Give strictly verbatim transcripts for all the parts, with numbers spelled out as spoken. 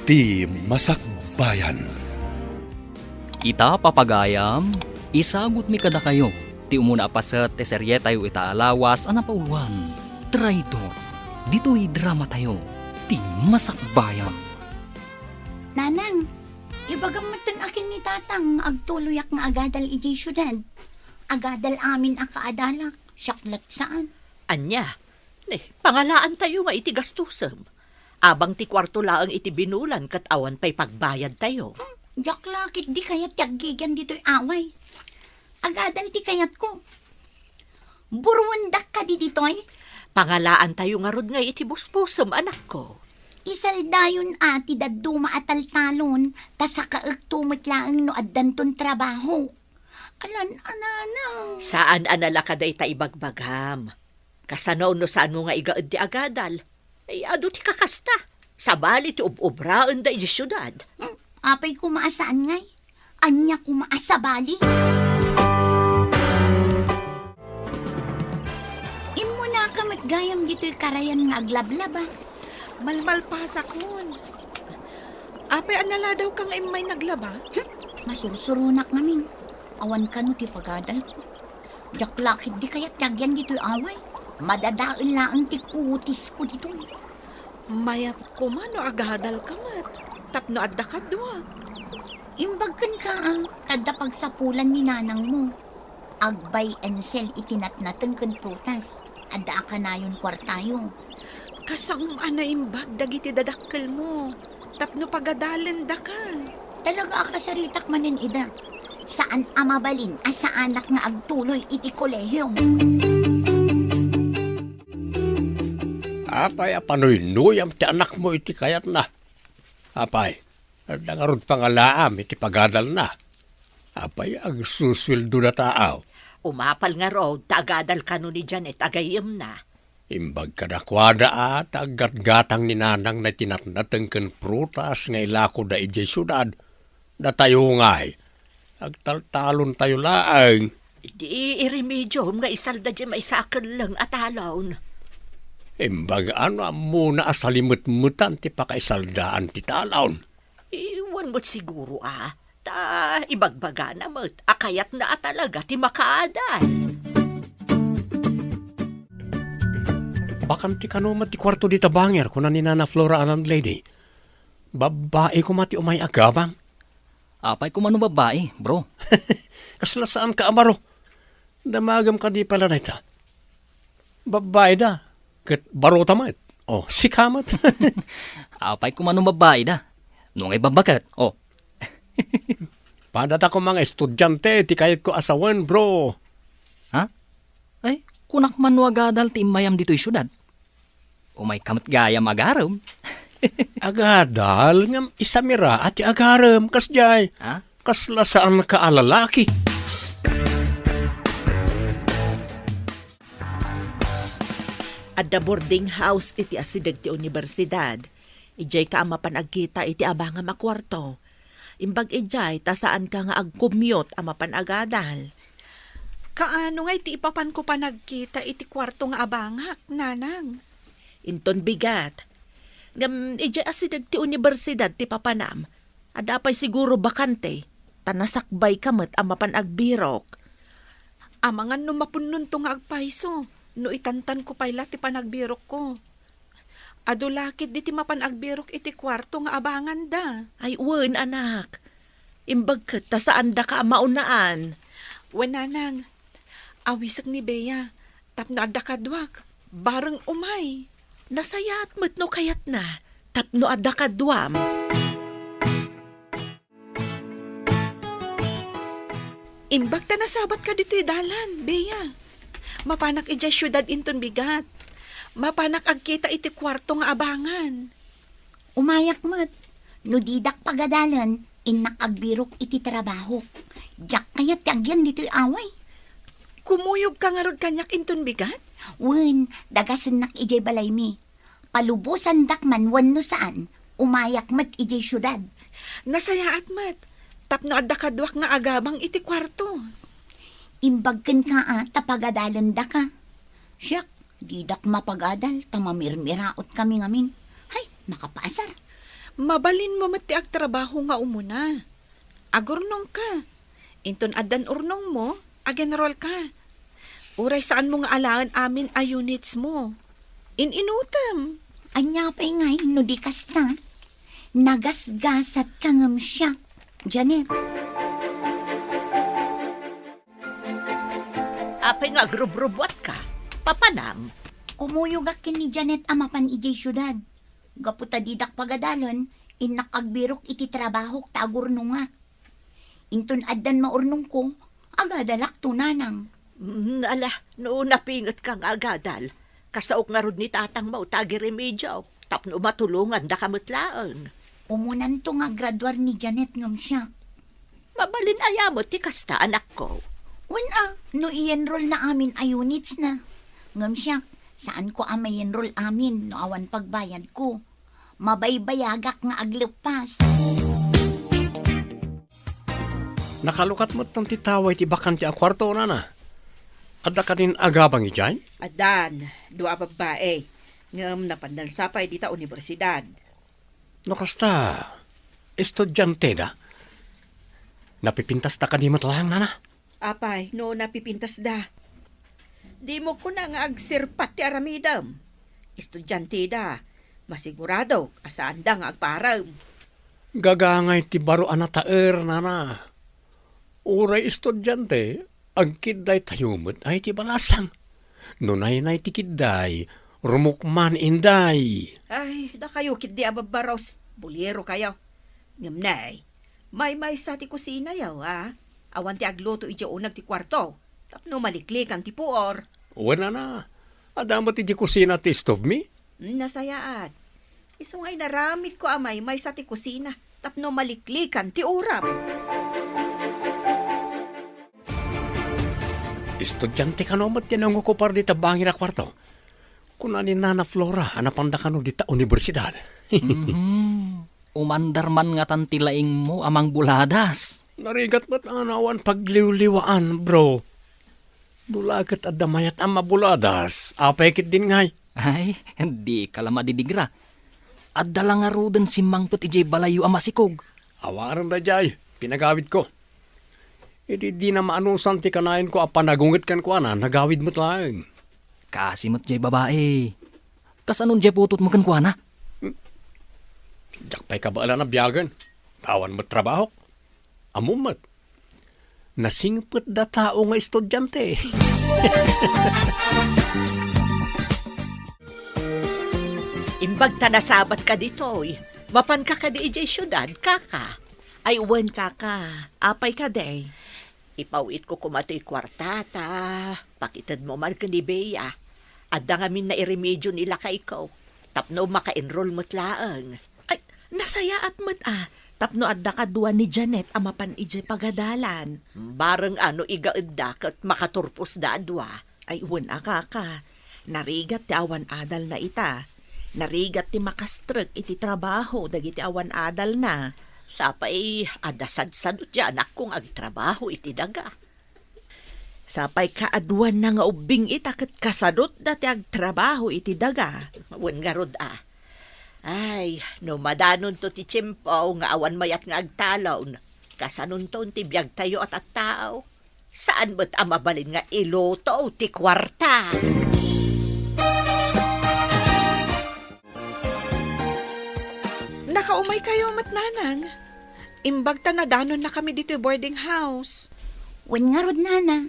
Ti Masakbayan. Ita, papagayam, isagutmi kadakayo ti umuna a paset ti serietayo ita a lawas a napauluan, Traidor. Ditoy dramatayo, Ti Masakbayan. Nanang, ibagam metten a ken ni Tatang nga agtuloyak nga agadal idiay siudad. Agadal amin a kaadalak, siak la't saan. Ania? Ne, pangalaantayo nga iti gastusem. Abang ti kuarto laeng iti binulan ket awan pay pagbayadtayo. Hmm, diak la ketdi kayat ti aggigian ditoy away. Agadal ti kayatko. Buruendak kadi ditoy? Pangalaantayo ngarud ngay iti busbusem, anakko. Isaldayon a ti dadduma a taltalon, ta sakaekto met laeng no addanton trabaho. Alan a nanang. Saan a nalaka dayta ibagbagam. Kasano no saanmo nga igaed ti agadal? Ay, adu ti kakasta. Sabali ti ub-ubraenda iti siudad. Hmm, apay koma a saan ngay? Ania koma a sabali? Immunaka met gayam ditoy karayan nga aglablaba. Malmalpasakon. Apay a naladawka nga immay naglaba? Hmm, masursuronak ngamin. Awan kano ti pagadalko. Diak la ketdi kayat ti agyan ditoy away. Madadael laeng ti kutisko ditoy. Mayat koma no agadalka met tapno adda kaduak. Imbag kenka a, ta adda pagsapulan ni nanangmo. Ag-buy and sell iti natnateng ken prutas. Adda a kanayon kuartayo. Kasaom a naimbag dagiti dadakkelmo tapno pagadalendaka. Talaga a kasaritak manen ida. Saan a mabalin a saanak nga agtuloy iti kolehio. Apay a panuynuyam ti anakmo iti kayatna? Apay, adda ngarud pangalaam iti pagadalna? Apay, agsusueldo datayo? Umapal ngarud ta agadal kano ni Janet a gayyemna. Imbag kadakuada a ta aggatgatang ni nanangna iti natnateng ken prutas nga ilakoda idiay siudad. Datayo ngay, agtaltalontayo laeng. Idi iremediom nga isalda diay maysa a kelleng a talon. Imbag a no ammona a salimetmetan ti pakaisaldaan ti talon. Wen met siguro a, ta ibagbagana met a kayatna a talaga ti makaadal. Bakante kano met ti kuarto dita bangir, kuna ni Nana Flora a landlady. Babbai koma ti umay agabang. Apay koma no babbai, bro? Kasla saanka a baro? Damagem kadi pay la dayta? Babbai da, ket barota met. O, sika met. Apay koma no babbai da? No ngay babbaket, o. Padata koma nga estudiante ti kayatko a sawen, bro. Ha? Ay, kunak man no agadal ti immayam ditoy siudad. Umayka met gayam agarem. Agadal ngem isamira a ti agarem, kasdiay. Ha? Kasla saanka a lalaki. Adda boarding house iti asideg ti universidad. Idiayka a mapan agkita iti abangam a kuarto. Imbag idiay, ta saanka nga agcommute a mapan agadal. Kaano ngay ti ipapanko panagkita iti kuarto nga abangak, nanang? Inton bigat. Ngem idiay asideg ti universidad ti papanam, adda pay siguro bakante, ta nasakbayka met a mapan agbirok. Amangan no mapunnonto nga agpayso, no itantanko pay la ti panagbirokko. Adu la ketdi ti mapan agbirok iti kuarto nga abanganda. Ay, wen, anak. Imbag ket ta saandaka a maunaan. Wen, nanang. Awisek ni Bea, tapno adda kaduak, bareng umay. Nasayaat met no kayatna, tapno adda kaduam. Imbag ta nasabatka ditoy dalan, Bea. Mapanak idiay siudad inton bigat. Mapanak agkita iti kuarto nga abangan. Umayak met. No didak pagadalen, innak agbirok iti trabahok. Diak kayat ti agyan ditoy away. Kumuyogka ngarud kaniak inton bigat? Wen, dagasennak idiay balaymi. Palubosandak man wenno saan, umayak met idiay siudad. Nasayaat met, tapno adda kaduak nga agabang iti kuarto. Imbag kenka a ta pagadalendaka. Siak, didak mapagadal ta mamirmiraotkami ngamin. Hay, makapaasar. Mabalinmo met ti agtrabaho nga umuna. Agurnongka. Inton addan urnongmo, agenrolka. Uray saanmo nga alaen amin a units mo. In-inutem. Ania pay ngay no di kasta? Nagasgasatka ngem siak, Janet. Apay nga agrubrubuatka? Papanam? Umuyogak ken ni Janet a mapan idiay siudad. Gapu ta didak pagadalen, innak agbirok iti trabahok ta agurnongak. Inton addan maurnongko, agadalakto, nanang. Mm, ala, no napingetka nga agadal, kasaok ngarud ni tatangmo ta agiremedio tapno matulongandaka met laeng. Umunanto nga agraduar ni Janet ngem siak. Mabalin aya met ti kasta, anakko? Wen a, no i-enroll na amin a units na. Ngem siak, saanko a ma-enroll amin no awan pagbayadko. Mabaybayagak nga agleppas. Nakalukat met ti tawa iti bakante a kuarto, nana. Adda kadin agabang idiay? Addan, dua a babbai. Ngem napandansa pay dita universidad. No kasta, estudianteda? Napipintasda kadi met laeng, nana? Apay, no napipintasda? Dimo kuna nga agsirpat ti aramidem. Estudianteda, masiguradok a saanda nga agparem. Gagangay ti baro a nataer, nana. Uray estudiante, agkiddaytayo met ay ti balasang. No naynay ti kidday, rumukman inday. Ay, dakayo ketdi a babbaros. Bulero kayo. Ngem nay, maymaysa ti kusinayo, a? Awan ti agluto idiay uneg ti kuarto, tapno maliklikan ti puor. Wen, nana, adda met idiay kusina ti stove mi? Nasayaat. Isu nga inaramidko a maymaysa ti kusina tapno maliklikan ti uram. Estudiante kano met ti nangokupar dita bangir a kuarto? Kuna ni Nana Flora a napanda kano dita universidad. Mhm. Umandar man ngatan ti laingmo a mangbuladas. Narigat met a awan pagliwliwaan, bro. No la ket adda mayat a mabuladas, apay ketdin ngay? Ay, dika la madidigra. Adda la ngaruden simmangpet idiay balayyo a masikog. Awanen daydiay, pinagawidko. Idi dina maanusan ti kanayanko a panagunget kenkuana, nagawid met laeng. Kaasi met jay babai. Kasanon jay putotmo kenkuana? Diak pay kabaelan a biagen. Awan met trabahok. Ammom met. Nasingpetda tao nga estudiante. Imbag ta nasabatka ditoy, mapanka kadi idiay siudad, kaka? Ay, wen, kaka. Apay kadi? Ipaw-itko koma toy kuarta ta pakitedmo man ken ni Bea. Adda ngamin nairemedio ni lakayko tapno maka-enroll met laeng. Ay, nasayaat met a tapno adda kadua ni Janet a mapan idiay pagadalan. Bareng a no igaedda ket makaturposda a dua. Ay, wen a, kaka. Narigat ti awan adalna ita. Narigat ti makastrek iti trabaho dagiti awan adalna. Sapay, adda sadsadot ti anakko nga agtrabaho iti daga. Sapay kaaduanna nga ubbing ita ket kasadotda ti agtrabaho iti daga. Wen ngarud a. Ay, no madanonto ti tiempo nga awan mayat nga agtalon, kasanonton ti biagtayo a tattao? Saan met a mabalin nga iluto ti kuarta? Nakaumaykayo met, nanang. Imbag ta nadanonnakami ditoy boarding house. Wen ngarud, nana.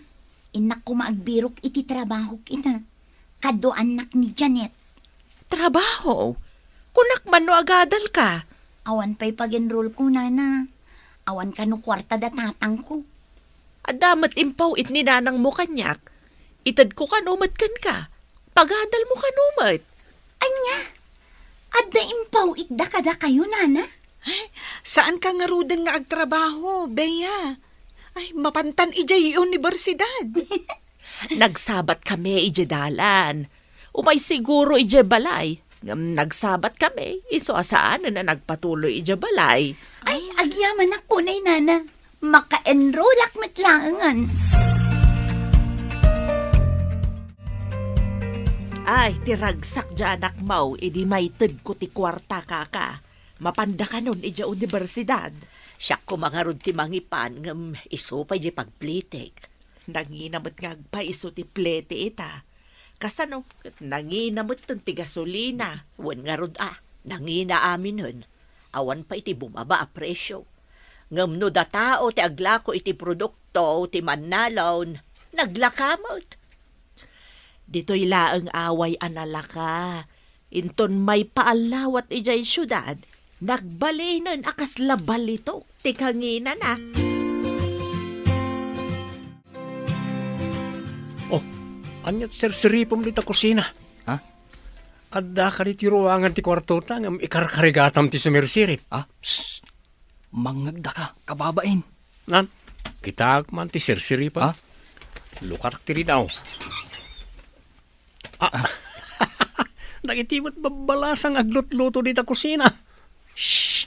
Innak koma agbirok iti trabahok ita. Kaduaannak ni Janet. Trabaho? Kunak man no agadalka? Awan pay pag-enrollko, nana. Awan kano kuarta da tatangko. Adda met impaw-it ni nanangmo kaniak. Itedko kano met kenka. Pagadalmo kano met. Ania? Adda impaw-itda kadakayo, nana? Ay, saanka ngaruden nga agtrabaho, Bea. Ay, mapantan idiay universidad. Nagsabatkami idiay dalan. Umay siguro idiay balay. Ngem nagsabatkami, isu a saanen a nagpatuloy idiay balay. Ay, agyamanak unay, nana. Maka-enrollak met laengen. Ay, ti ragsak diay anakmo idi maitedko ti kuarta, kaka. Mapanda kanon idiay universidad. Siak koma ngarud ti mangipan ngem isu pay diay pagplitek. Nangina met nga agpaiso ti plete ita. Kasano ket nangina metten ti gasolina. Wen ngarud a, nangina aminen. Awan pay ti bumaba a presio. Ngem no datao ti aglako iti produkto ti mannalon, naglaka met. Ditoy laeng away a nalaka. Inton maipaallawat idiay siudad, nagbalinen a kasla balitok ti kanginana. Oh, ania ti sirsiripem dita kusina? Ha? Adda kadi ti ruangan ti kuartota ngem ikarkarigatam ti sumirsirip. Ah, psst! Mangngegdaka, kababain. Nan, kitaek man ti sirsiripem. Ha? Lukatak ti ridaw. Ah. Dagiti met babbalasang aglutluto dita kusina. Shh!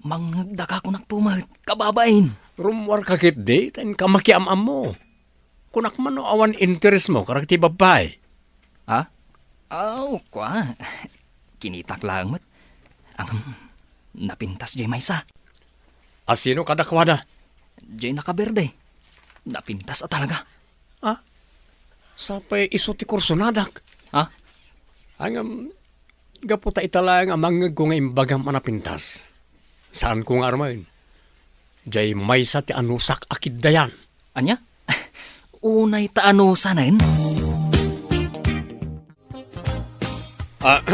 Mangngegdaka kunak pay met, kababain. Rummuarka ketdi, ta inka makiam-ammo. Kunak man no awan interesmo kadagiti babbai. Ha? Aw, kua. Kinitak laeng met. Ang napintas diay maysa. A sino kadakuada? Diay nakaberde. Napintas a talaga. Ah? Sapay isu ti kursonadak. Ha? Ngem, gapu ta ita laeng a mangngegko nga imbagam a napintas. Saanko nga armen. Diay maysa ti anusak a kiddayan. Ania? Unay ta anusanen? Ah,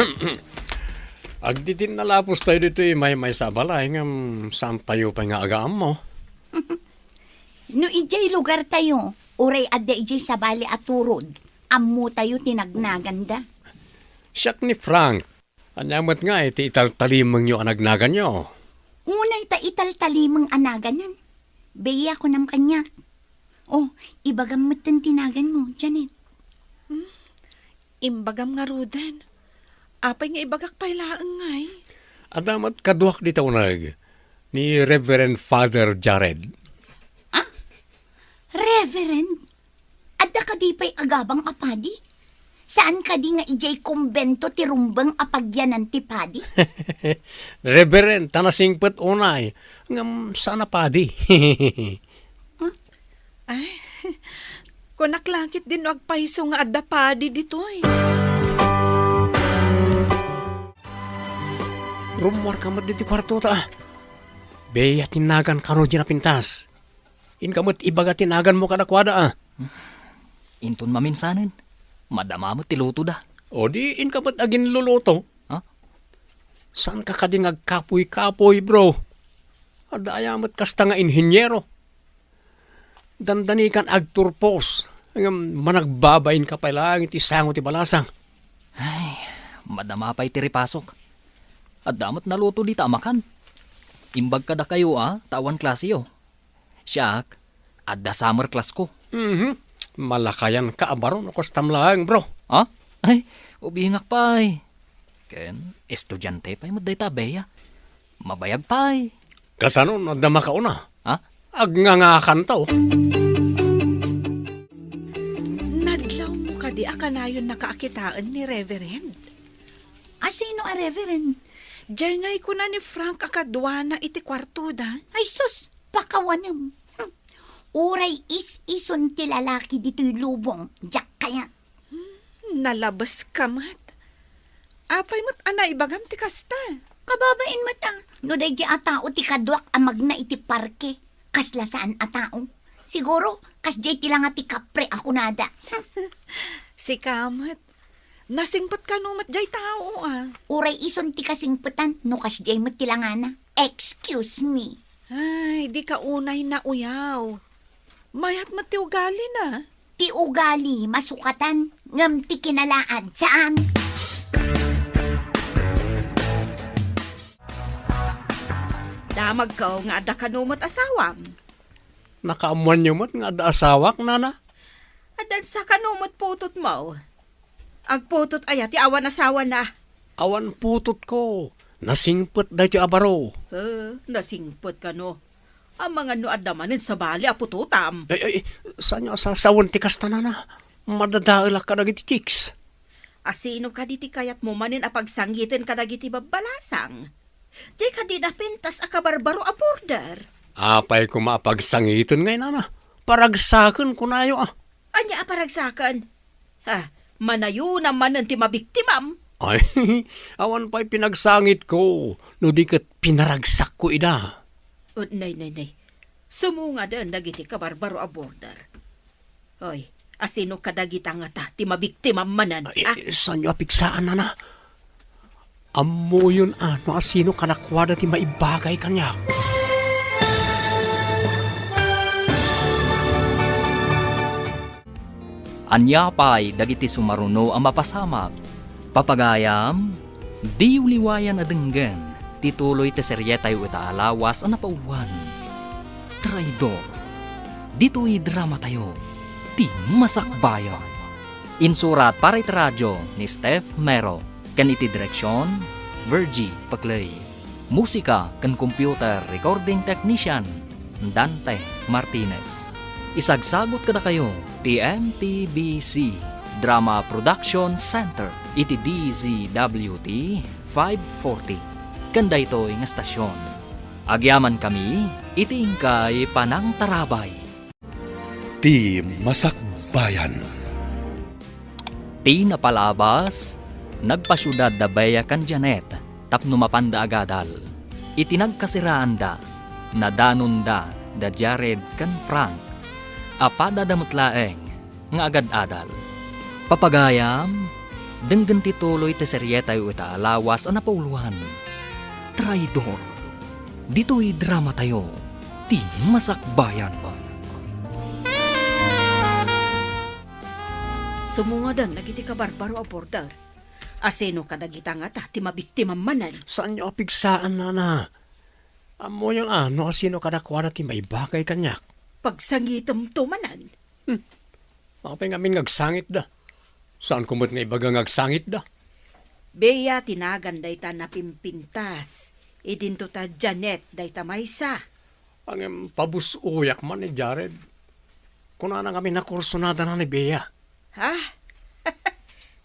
agdidinna la pustayo ditoy maymaysa a balay ngem saantayo pay nga agaammo. No idiay lugartayo, uray adda idiay sabali a turod, ammotayo ti nagnaganda. Siak ni Frank. Ania met ngay ti italtalimengyo a nagnaganyo? Unay ta italtalimeng a naganen. Bea, kunam kaniak. Oh, ibagam metten ti naganmo, Janet. Hmm? Imbagam ngaruden. Apay nga ibagak pay laeng ngay? Adda met kaduak dita uneg, ni Reverend Father Jared. Ah? Reverend? Adda kadi pay agabang a padi? Saan kadi nga idiay kumbento ti rumbeng a pagyanan ti padi? Reverend, ta nasingpet unay, ngem saan a padi. Huh? Ay, kunak la ketdin no agpayso nga adda padi ditoy. Rummuarka met ditoy kuartota. Bea ti nagan kano diay napintas. Inka met ibaga ti naganmo kadakuada, a. Inton maminsanen, madama met ti lutoda. O di, inka met aginluluto. Ha? Saanka kadi nga agkapoy-kapoy, bro? Adda aya met kasta nga inheniero? Dandanikan agturpos, ngem managbabainka pay laeng iti sango ti balasang. Ay, madama pay ti ripasok. Adda met naluto dita a makan. Imbag kadakayo a, ta awan klaseyo. Siak, adda summer class ko. Mhm. Malakayanka a baro no kastam laeng, bro. Ha? Ay, ubingak pay. Ken, estudiante pay met dayta, Bea. Mabayag pay. Kasano no adda makauna? Ha? Agngangakanto. Nadlawmo kadi a kanayonnaka a kitaen ni Reverend? A sino a Reverend? Diay ngay kuna ni Frank a kaduana iti kuartoda. Ay sus, pakawanem. Hmm. Uray is-ison ti lalaki ditoy lubong, diak kayat. Hmm, nalabeska met. Apay met a naibagam ti kasta? Kababain met a, no daydiay a tao ti kaduak a magna iti parke, kasla saan a tao. Siguro, kasdiay ti langa ti kapre a kunada. Sika met. Nasingpet kano met diay tao, a? Uray ison ti kasingpetan no kasdiay met ti langana. Excuse me. Ay, dika unay nauyaw. Mayat met ti ugalina. Ti ugali, masukatan, ngem ti kinalaad, saan. Damagko nga adda kano met asawam. Nakaammoanyo met nga adda asawak, nana? Adda sa kano met putotmo. Agputot aya ti awan asawana? Awan putotko. Nasingpet daytoy a baro. Eh, nasingpet kano? Amangan no adda manen sabali a putotam. Ay, ay, saanyo a sasawen ti kasta, nana? Madadaelak kadagiti chicks. A sino kadi ti kayatmo manen a pagsangiten kadagiti babbalasang? Diay kadi napintas a kabarbaro a border? Apay koma a pagsangiten ngay, nana? Paragsaken, kunayo, a. Ania a paragsaken? Ha, manayona manen ti mabiktimam. Ay, awan pay pinagsangitko, no di ket pinaragsakko ida. Oh, nay, nay, nay. Sumungaden dagiti kabarbaro a border. Oy, asino kadagita ngata ti mabiktimam manen, Ay, ah? Saanyo a pigsaan, nana? Ammoyon a no asino kadakuada ti maibagay kaniak. Ania pay dagiti sumaruno a mapasamak? Papagayam, diyo liwayan a denggen ti tuloy ti serietayo ita a lawas a napauluan. Traidor. Ditoy dramatayo, ti Masakbayan. Insurat para iti radio ni Steph Mero, ken iti direksion, Virgie Paclay. Musika ken computer recording technician, Dante Martinez. Isagsagut kadakayo ti M P B C Drama Production Center iti D Z W T five forty. Ken daytoy nga estasion, agyamankami iti inkay panangtarabay. Ti Masakbayan. Ti napalabas, nagpasiudad da Bea ken Janet tapno mapanda agadal. Iti nagkasiraanda, nadanonda da Jared ken Frank. Apadada met laeng nga agad-adal. Papagayam, denggen ti tuloy ti serietayo ita a lawas a napauluan. Traidor. Ditoy dramatayo, ti Masakbayan. Sumungaden dagiti kabarbaro a border. Asino kadagita ngata ti mabiktimam manen? Saanyo a pigsaan, nana? Ammoyon a no asino kadakuada ti maibagay kaniak. Pagsangitemto manen. Hmm. Apay ngamin nga agsangitda? Saanko met nga ibaga nga agsangitda? Bea ti nagan dayta napimpintas. Idinto ta Janet dayta maysa. Ngem pabus-oyak man ni Jared. Kunana ngamin a kursunadana ni Bea. Ha?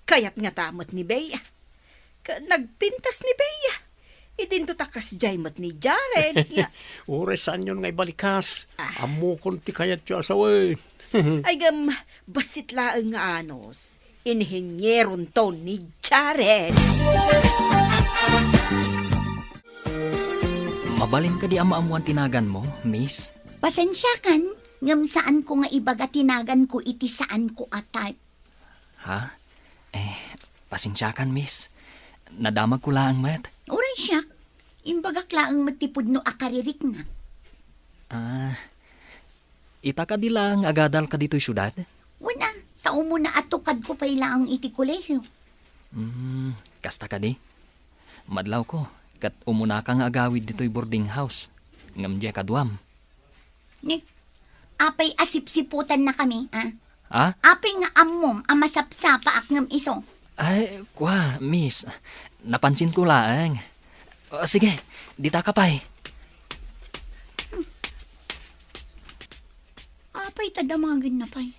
Kayat ngata met ni Bea. Ket nagpintas ni Bea. Idinto ta kasdiay met ni Jared nga Uray saanyon nga ibalikas. Ah. Ammokon ti kayatyo a sawen. Ay, ngem, bassit laeng nga anus, inhinieronto ni Jared. Mabalin kadi a maammuan ti naganmo, miss? Pasensiakan, ngem saanko nga ibaga ti naganko iti saanko a type. Ha? Eh, pasensiakan, miss. Nadamagko laeng met. Uray siak. Imbagak laeng met ti pudno a kaririknak. Ah, ita kadi laeng agadalka ditoy siudad? Wen a, ta umuna a tukadko pay laeng iti kolehio. Hmm, kasta kadi? Madlawko, ket umunaka nga agawid ditoy boarding house. Ngem diay kaduam. Ni, apay a sipsiputannakami, a? Ha? Apay nga ammom a masapsapaak ngem isu? Ay, kua, miss. Napansinko laeng. O, sige, ditaka pay. Apay ta damagenna pay?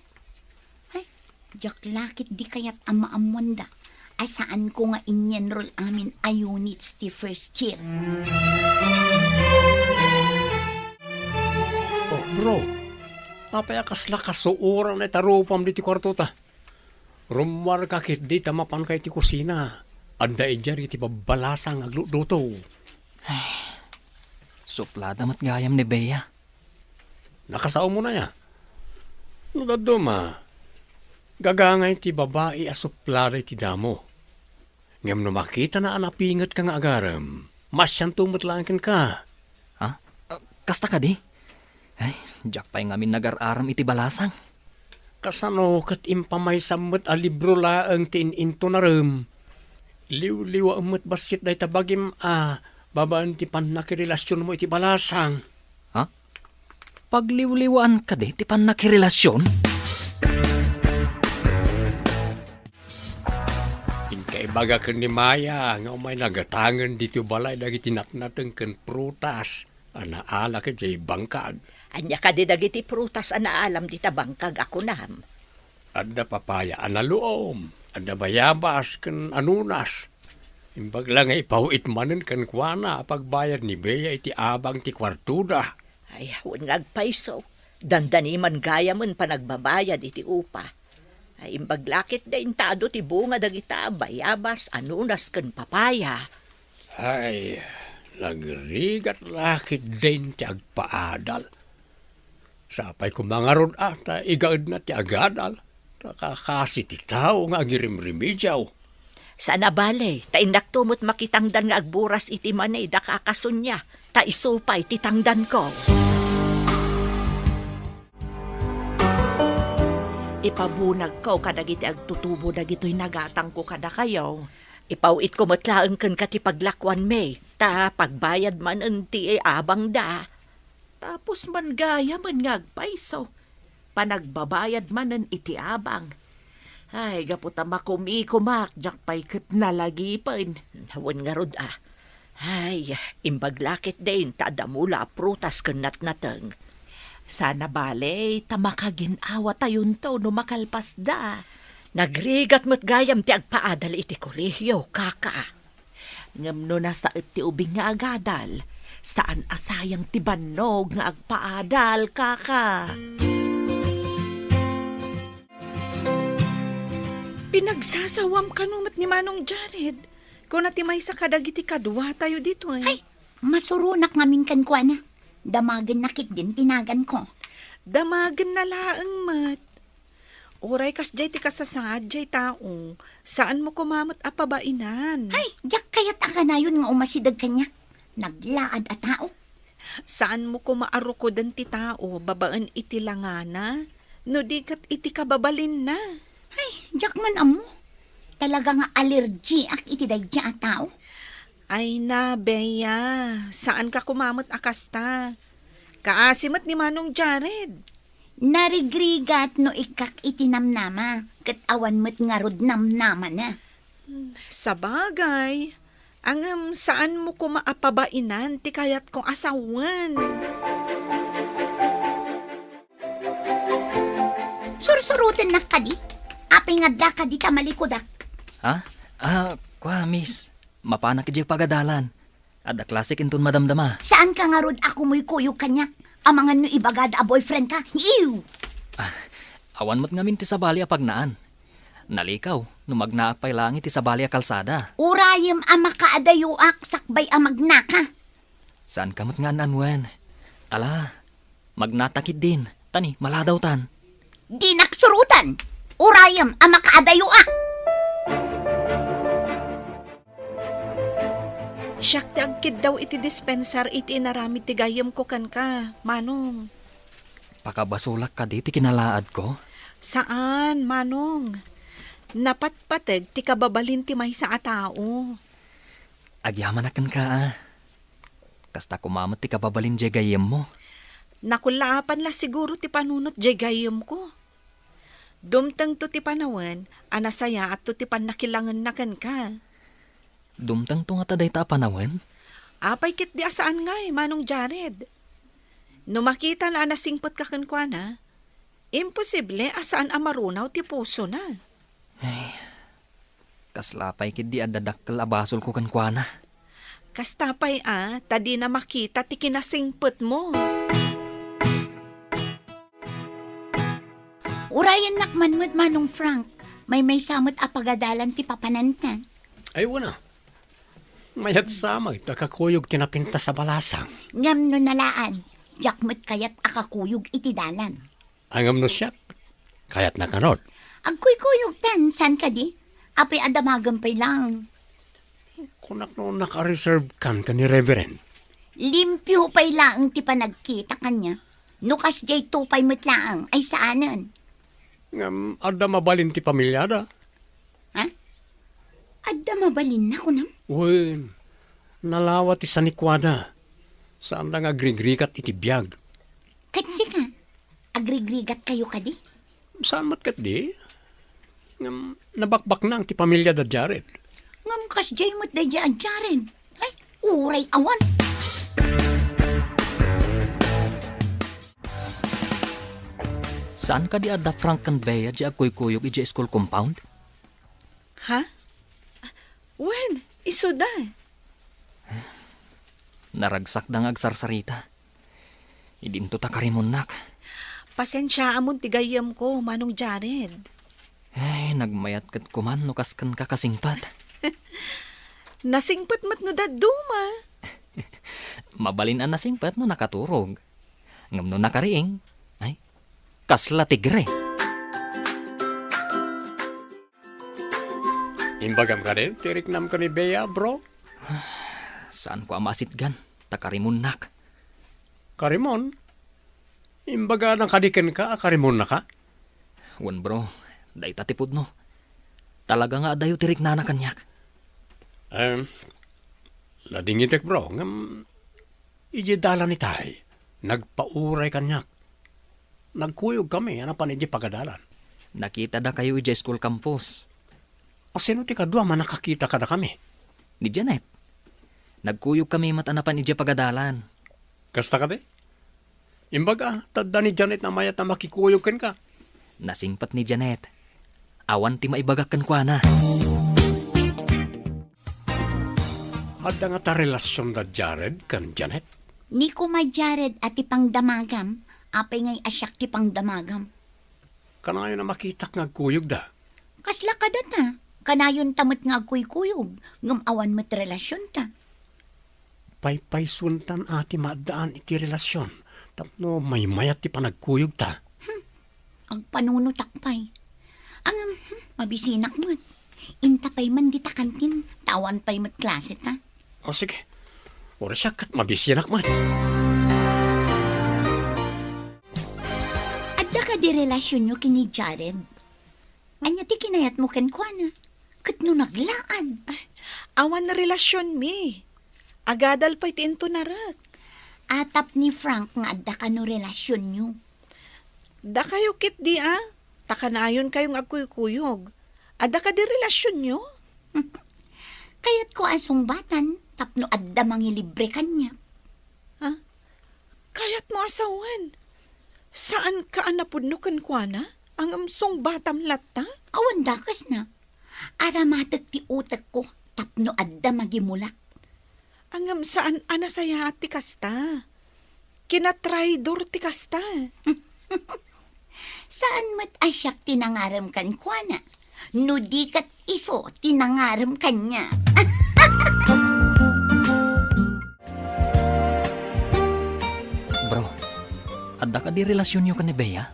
Ay, diak la ketdi kayat a maammoanda a saanko nga in-enroll amin a units ti first year. Oh, bro, apay a kasla kasuoran ita rupam ditoy kuartota? Rummuarka ketdi ta mapanka iti kusina. Adda idiay dagiti babbalasang nga aglutluto. Ay, suplada met gayam ni Bea. Nakasaom unay a. No dadduma, gagangay ti babai a suplada iti damo. Ngem no makitana a napingetka nga agarem, maasianto met laeng kenka. Ha? Ah, kasta kadi? Ay, diak pay ngamin nagar-aram iti balasang. Kasano ket impamaysam met a libro laeng ti in-intonarem? Liwliwaem met bassit dayta bagim a babaen ti pannakirelasionmo iti balasang. Ha? Pagliwliwaan kadi ti pannakirelasion? Inkaibaga ken ni Maya nga umay nagatangen ditoy balay dagiti natnateng ken prutas a naala idiay bangkag. Ania kadi dagiti prutas a naalam dita bangkag a kunam? Adda papaya a naluom, adda bayabas ken anunas. Imbag la nga ipaw-it manen kenkuana a pagbayad ni Bea iti abang ti kuartoda. Ay, wen nga agpayso. Dandani man gayamen panagbabayad iti upa. Ay, imbag la ketdin ta adu ti bunga dagita bayabas, anunas ken papaya. Ay, nagrigat la ketdin ti agpaadal. Sapay koma ngarud a ta igaedna ti agadal. Ta kakasi ti tao nga agirimrimidiaw. Saan a bale, ta innakto met makitangdan nga agburas iti mani da kakasunia, ta isu pay ti tangdanko. Ipabunagko kadagiti agtutubo dagitoy nagatangko kadakayo. Ipaw-itko met laeng kenka ti paglakuanmi, ta pagbayad manen ti abangda. Tapos man gayamen nga agpayso, panagbabayad manen iti abang. Ay, gapu ta makumikumak, diak pay ket nalagipen. Wen ngarud a. Ay, imbag la ketdin ta adda mula a prutas ken natnateng. Saan a bale, ta makagin-awatayonto no makalpasda. Nagrigat met gayam ti agpaadal iti kolehio, kaka. Ngem no nasaet ti ubing nga agadal, saan a sayang ti bannog nga agpaadal, kaka. Pinagsasawam kano met ni Manong Jared. Kuna ti maysa kadagiti kaduatayo ditoy. Ay, masuronak ngamin kenkuana. Damagenna ketdin ti naganko. Damagenna laeng met. Uray kasdiay ti kasasaad diay tao, saanmo koma met a pabainan. Ay, diak kayat a kanayon nga umasideg kaniak. Naglaad a tao. Saanmo koma a rukoden ti tao babaen iti langana, no di ket iti kababalinna. Ay, diak man ammo. Talaga nga alergiak iti daydiay a tao. Ay na, Bea, saanka koma met a kasta. Kaasi met ni Manong Jared. Narigrigat no ikkak iti namnama, ket awan met ngarud namnamana. Sabagay, ngem saanmo koma a pabainan ti kayatko a sawen. Sursurotennak kadi? Apay nga adda kadi ta malikudak? Ha? Ah, kua, miss. Mapanak idiay pagadalan. Adda klasek inton madamdama. Saanka ngarud a kumuykuyog kaniak? Amangan no ibagada a boyfriendka? Ew! Ah, awan met ngamin ti sabali a pagnaan. Nalikaw no magnaak pay laeng iti sabali a kalsada. Urayem a makaadayoak sakbay a magnaka. Saanka met nga an-anuen. Ala, magnata ketdin, ta ni, maladawtan. Dinak suroten! Urayem a makaadayoak! Siak ti agkiddaw iti dispensar iti inaramid ti gayyemko kenka, Manong. Pakabasolak kadi ti kinalaadko? Saan, Manong. Napatpateg ti kababalin ti maysa a tao. Agyamanak kenka, a. Kasta koma met ti kababalin diay gayyemmo. Nakullaapan la siguro ti panunot diay gayyemko. Dumtengto ti panawen a nasayaatto ti pannakilangenna kenka. Dumtengto ngata dayta a panawen? Apay ketdi a saan ngay, Manong Jared? No makitana a nasingpetka kenkuana, imposible a saan a marunaw ti pusona. Ay, kasla pay ketdi adda dakkel a basolko kenkuana. Kasta pay a, ta dina makita ti kinasingpetmo. Urayennak man met, Manong Frank. Maymaysa met a pagadalan ti papananta. Ay, wen a. Mayat sa met a kakuyog ti napintas a balasang. Ngem no nalaad, diak met kayat a kakuyog iti dalan. Ngem no siak, kayatnak ngarud. Agkuykuyogtan, saan kadi? Apay a damagem pay laeng. Kunak no naka-reserve kan ken ni Reverend. Limpio pay laeng ti panagkita kaniak. No kasdiay to pay met laeng, ay saanen. Ngem adda mabalin ti pamiliada. Ha? Adda mabalinna, kunam? Wen, nalawa ti sanikuada. Saanda nga agrigrigat iti biag. Ket sika, agrigrigatkayo kadi? Saan met ketdi? Ngem nabakbaknang ti pamiliada Jared. Ngem kasdiay met daydiay a Jared. Ay, uray awan. Saan kadi adda Frank ken Bea diay agkuykuyog idiay school compound? Ha? Wen, Isuda. Naragsakda nga agsarsarita. Idinto ta karimonnak. Pasensiaamon ti gayyemko, Manong Jared. Ay, nagmayat ket kuman no kas kenka kasingpet. Nasingpet met no dadduma. Mabalin a nasingpet no nakaturog. Ngem no nakariing, ay, kasla tigre. Imbagam kadi ti riknam ken ni Bea, bro? Saanko a maasitgan, ta karimonnak. Karimon? Imbagana kadi kenka a karimonnaka? Wen, bro, dayta ti pudno. Talaga nga adayo ti riknana kaniak. Em, ladingitek, bro, ngem idiay dalan itay, nagpauray kaniak. Nagkuyogkami a napan idiay pagadalan. Nakitada kayo idiay school campus. A sino ti kadua a nakakita kadakami? Ni Janet. Nagkuyogkami met a napan idiay pagadalan. Kasta kadi? Imbaga, ta adda ni Janet a mayat a makikuyog kenka. Nasingpet ni Janet. Awan ti maibagak kenkuana. Adda ngata relasionda Jared ken Janet? Ni kuma Jared a ti pangdamagam, apay ngay a siak ti pangdamagam? Kanayon a makitak nga agkuyogda. Kasla kadata, kanayonta met nga agkuykuyog, ngem awan met relasionta. Paypaysuentan a ti maaddaan iti relasion tapno maymayat ti panagkuyogta. Hmm, agpanunotak pay. Ngem, hmm, mabisinak met. Inta pay man dita kantin, ta awan pay met klaseta. O sige, uray siak ket mabisinak met. Adda kadi relasionyo ken ni Jared? Ania ti kinayatmo kenkuana? Ket no naglaad? Ay, awan relasionmi. Agadal pay ti intunarek. Atap ni Frank nga adda kano relasionyo. Dakayo ketdi a, ta kanayonkayo nga agkuykuyog. Adda kadi relasionyo? Kayatko a sungbatan tapno adda mangilibre kaniak. Ha? Kayatmo a sawen? Saanka a napudno kenkuana? Ngem sungbatam latta? Awan dakesna. Aramatek ti utekko tapno adda magimulak. Ngem saan a nasayaat ti kasta. Kinatraidor ti kasta. Saan met a siak ti nangarem kenkuana, no di ket isu ti nangarem kaniak. Bro, adda kadi relasionyo ken ni Bea?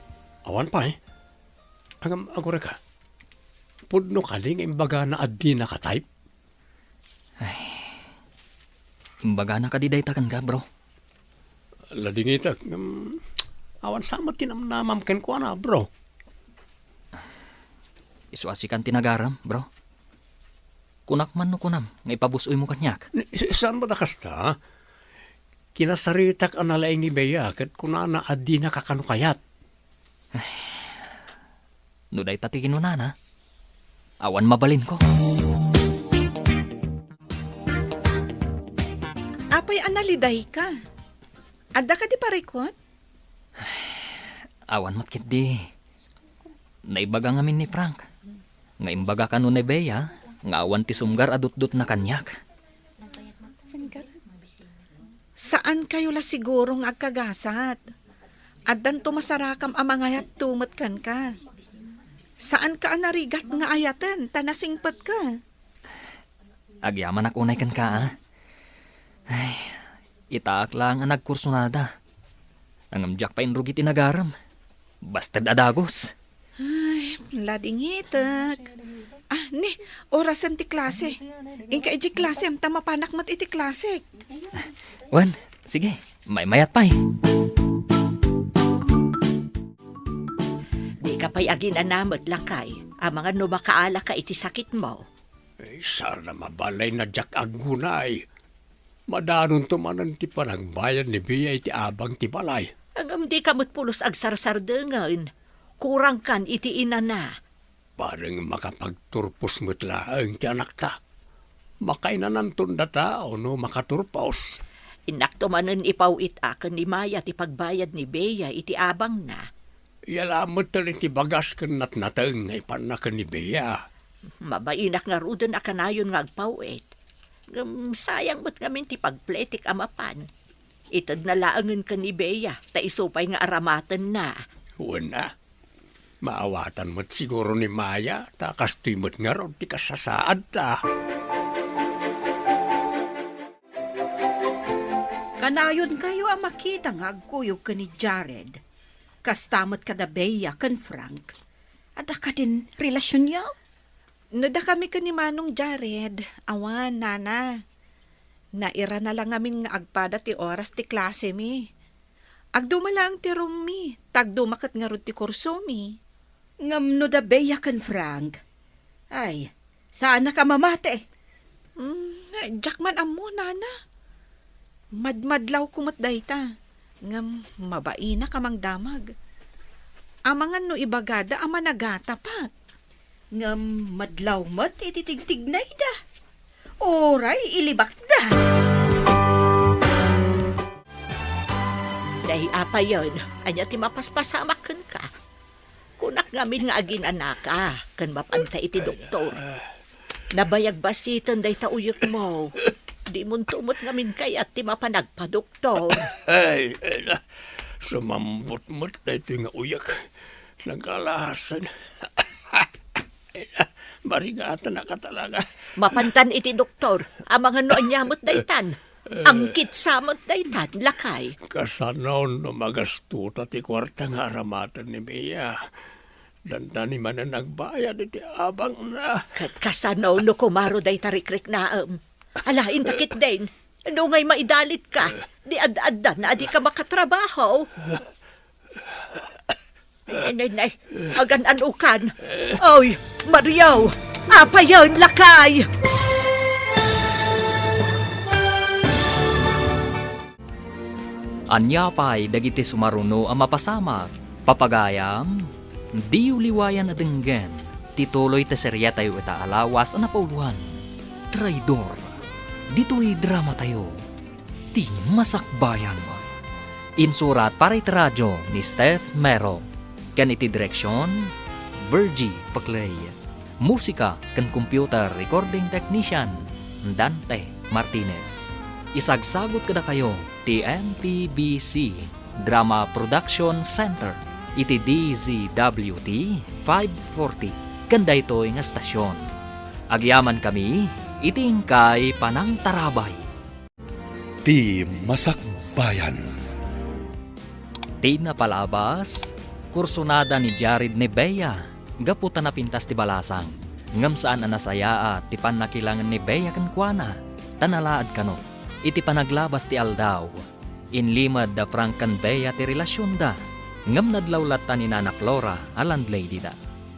Awan pay. Ngem agurayka, pudno kadi nga imbagana a dinaka type? Ay, imbagana kadi dayta kenka, bro? Ladingitek, ngem awan sa met ti namnamam kenkuana, bro. Isu a sikan ti nagarem, bro. Kunak man no kunam nga ipabus-oymo kaniak. Ni-, saan met a kasta? Kinasaritak a nalaing ni Bea ket kunana a dinaka kano kayat. No dayta ti kinunana, awan mabalinko. Apay a nalidayka? Adda kadi parikut? Awan met ketdi. Naibaga ngamin ni Frank nga imbaga kano ni Bea nga awan ti sumgar a dutdotna kaniak. Saankayo la siguro nga agkagasat. Addanto masarakam a mangayatto met kenka. Saanka a narigat nga ayaten ta nasingpetka. Agyamanak unay kenka, a. Ay, itaak laeng a nagkursunada. Ngem diak pay inrugi ti nagarem. Basted a dagus. Ay, ladingitek. Ah, ni, orasen ti klase. Inka idiay klasem, ta mapanak met iti klasek. Wen, sige, maymayat pay. Dika pay aginana met, lakay, amangan no makaalaka iti sakitmo. Ay, saan a mabalay na diak aggunay. Madanonto manen ti panagbayad ni Bea iti abang ti balay. Ngem dika met pulos agsarsardengen. Kurangkan iti inana. Bareng makapagturpos met laeng ti anakta. Makainananton data no makaturpos. Innakto manen ipaw-it a ken ni Maya ti pagbayad ni Bea iti abangna. Yalametten iti bagas ken natnateng nga ipanna ken ni Bea. Mabainak ngaruden a kanayon nga agpaw-it. Ngem sayang met ngamin ti pagpletik a mapan. Itedna laengen ken ni Bea, ta isu pay nga aramatenna. Wen a, maawatan met siguro ni Maya, ta kastoy met ngarud ti kasasaadta. Kanayonkayo a makita nga agkuyog ken ni Jared. Kasta met kada Bea ken Frank. Adda kadin relasionyo? No dakami ken ni Manong Jared, awan, nana. Nairana la ngamin nga agpada ti oras ti klasemi. Agduma laeng ti roommi, ta agduma ket ngarud ti kursomi. Ngem no da Bea ken Frank, ay, saannak a mamati. Hmm, diak man ammo, nana. Madmadlawko met dayta. Ngem mabainak a mangdamag. Amangan no ibagada a managatapak. Ngem madlaw met iti tigtignayda. Uray ilibakda. Day, apayen, ania ti mapaspasamak kenka? Kunak ngamin nga aginanaka ken mapanta iti doktor. Nabayag basiten dayta uyekmo. Dimonto met ngamin kayat ti mapan agpadoktor. Ay, ay na, sumambot met daytoy nga uyek. Nagkalasen. Ay na, marigatanaka talaga. Mapantan iti doktor. Amangan no ania met daytan. Angkit sa met daytan, lakay. Kasano no magastota ti kuarta nga aramaten ni Mia? Dandani manen agbayad iti abangna. Ket kasano no kumaro dayta rikriknaem? Ala, inta ketdin, nungay maidalitka, di ad-addan a dika makatrabaho. Nay, nay, nay, agan-anokan. Oy, Mario, apayen, lakay! Ania pay dagiti sumaruno a mapasamak? Papagayam, diyo liwayan a denggen ti tuloy ti serietayo ita a lawas a napauloan, Traidor. Ditoy dramatayo, Ti Masakbayan. Insurat para iti radio ni Steph Mero, ken iti direksion, Virgie Paclay. Musika ken computer recording technician, Dante Martinez. Isagsagut kadakayo ti M P B C Drama Production Center iti D Z W T five forty ken daytoy nga estasion. Agyamankami iti inkay panangtarabay. Ti Masakbayan. Ti napalabas, kursonada ni Jared ni Bea gapu ta napintas ti balasang. Ngem saan a nasayaat ti pannakilangen ni Bea kenkuana, ta nalaad kano. Iti panaglabas ti aldaw, inlimed da Frank ken Bea ti relasionda, ngem nadlaw latta ni Nana Flora a landladyda.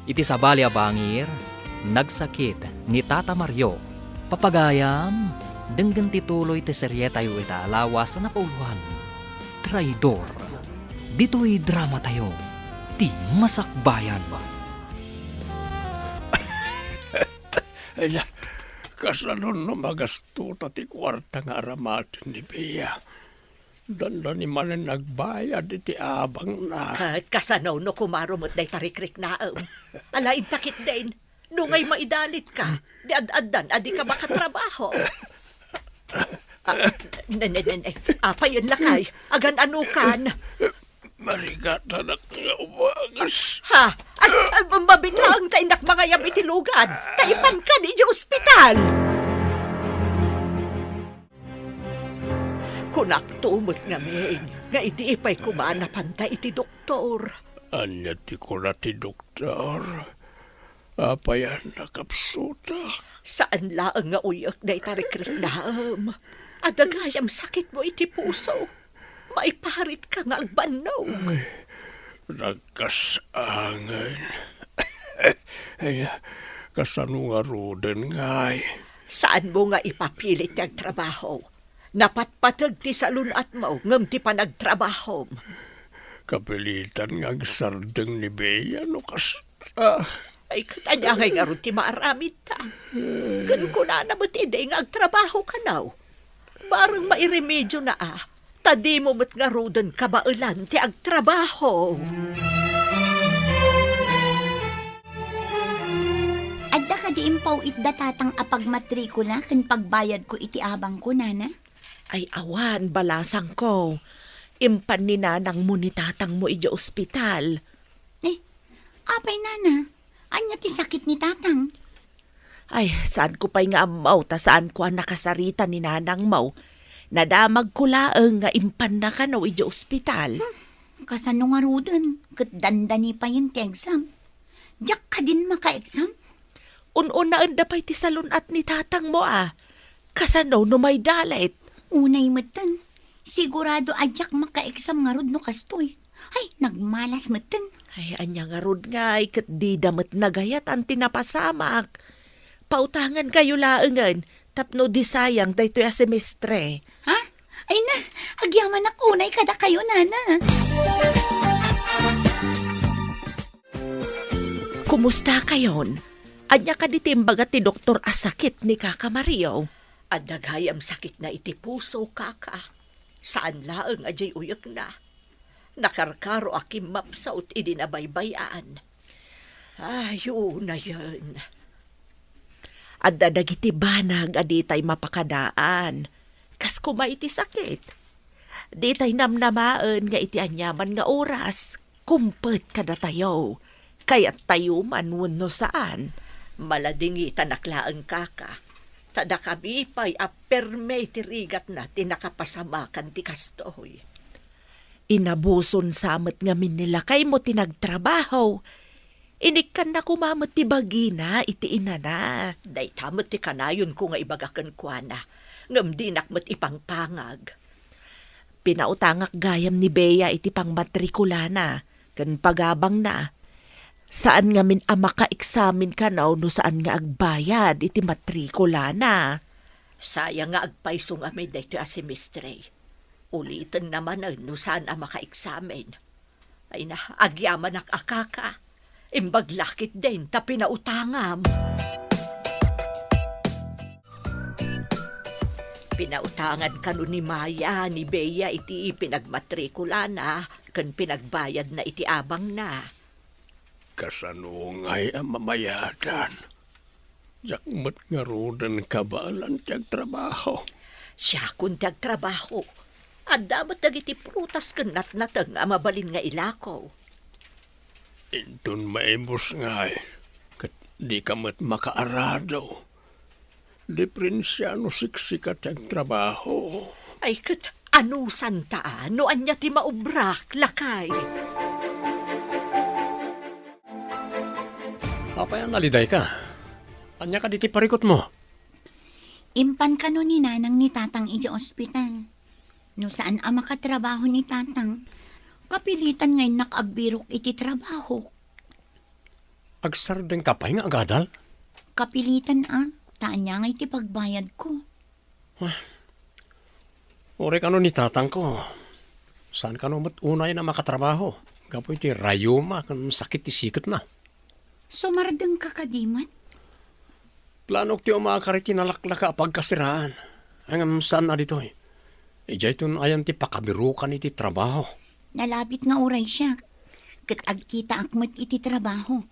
Iti sabali a bangir, nagsakit ni Tata Mario. Papagayam, denggen ti tuloy ti serietayo ita a lawas a napauloan, Traidor. Ditoy dramatayo, Ti Masakbayan. Ay, kasano no magastota ti kuarta nga aramaten ni Bea? Dandani manen nagbayad iti abangna. Ket kasano no kumaro met dayta rikriknaem? Ala, inta ketdin, nungay maidalitka, di ad-addan a dika makatrabaho. Ah, ne, ne, ne, ne. Apayen, lakay, agan-anokan. Marigatanak nga umangas. Ha? Ay, ay, mabitaeng ta innak mangayab iti lugad. Ta ipankan iti ospital. Kunakto met ngamin nga idi pay koma napanta iti doktor. Ania ti kuna ti doktor? Apayan a kapsutak. Saan laeng nga uyek dayta rikriknaem. Adda gayam sakitmo iti puso. Maiparitka nga agbannog. Ay, nagkasangen. Ay, kasano ngaruden ngay? Saanmo nga ipapilit ti agtrabaho. Napatpateg ti salun-atmo ngem ti panagtrabahom. Kapilitan nga agsardeng ni Bea no kasta. Ay, ket ania ngay ngarud ti maaramidta? Ken kunana met idi nga agtrabaho kano. Bareng mairemedio na a, ta dimo met ngaruden kabaelan ti agtrabaho. Adda kadi impaw-itda tatang a pagmatrikula ken pagbayadko iti abangko, nana? Ay, awan, balasangko. Impan ni nanangmo ni tatangmo idiay ospital. Eh, apay, nana? Ania ti sakit ni tatang? Ay, saanko pay nga ammo ta saanko a nakasarita ni nanangmo. Nadamagko laeng nga impanna kano idiay ospital. Hmm, kasano ngaruden? Ket dandani payen ti exam. Diak kadin maka-exam? Un-unaenda pay ti salun-at ni tatangmo a. Kasano no maidalit? Unay metten. Sigurado a diak maka-exam ngarud no kastoy. Ay, nagmalas metten. Ay, ania ngarud ngay, ket dida met nagayatan ti napasamak. Pautangankayo laengen tapno di sayang daytoy a semestre. Ha? Ay na, agyamanak unay kadakayo, nana. Kumustakayon? Ania kadi ti imbaga ti doktor a sakit ni Kaka Mario? Adda gayam sakitna iti puso, kaka. Saan laeng a diay uyekna. Nakarkaro a kimmapsut idi nabaybay-an. Ay, unayen. Adda dagiti banag a ditay mapakadaan. Kas koma iti sakit. Ditay namnamaen nga iti aniaman nga oras, kumpet kadatayo. Kayattayo man wenno saan. Maladingitanak laeng, kaka. Ta dakami pay a perme ti rigatna ti nakapasamakan ti kastoy. Inabuson sa met ngamin ni lakaymo ti nagtrabaho. Inikkanna koma met ti bagina iti inana. Dayta met ti kanayonko nga ibaga kenkuana, ngem dinak met ipangpangag. Pinautangak gayam ni Bea iti pangmatrikulana ken pagabangna. Saan ngamin a makaeksamen kano no saan nga agbayad iti matrikulana. Sayang nga agpayso ngamin daytoy a semestre. Ulitenna manen no saan a makaeksamen. Ay na, agyamanak a kaka. Imbag la ketdin ta pinautangam. Pinautangan kano ni Maya ni Bea iti pinagmatrikulana ken pinagbayadna iti abangna. Kasano ngay a mamayadan? Diak met ngaruden kabaelan ti agtrabaho. Siakon ti agtrabaho. Adda met dagiti prutas ken natnateng a mabalin nga ilako. Inton maimus ngay, ket dika met makaarado. Diferensia no siksika ti agtrabaho. Ay, ket anusanta a no ania ti maubrak, lakay? Apay a nalidayka? Ania kadi ti parikutmo? Impan kano ni nanang ni tatang idiay ospital. No saan a makatrabaho ni tatang, kapilitan nga innak agbirok iti trabaho. Agsardengka pay nga agadal? Kapilitan a, ta ania ngay ti pagbayadko? Ah, uray kano ni tatangko. Saan kano met unay a makatrabaho gapu iti rayuma ken sakit ti siketna. Sumardengka kadi met? Planok ti umakar iti nalaklaka a pagkasiraan. Ngem saan a ditoy. Idiayton ayan ti pakabirokan iti trabaho. Nalabit nga uray siak, ket agkitaak met iti trabaho.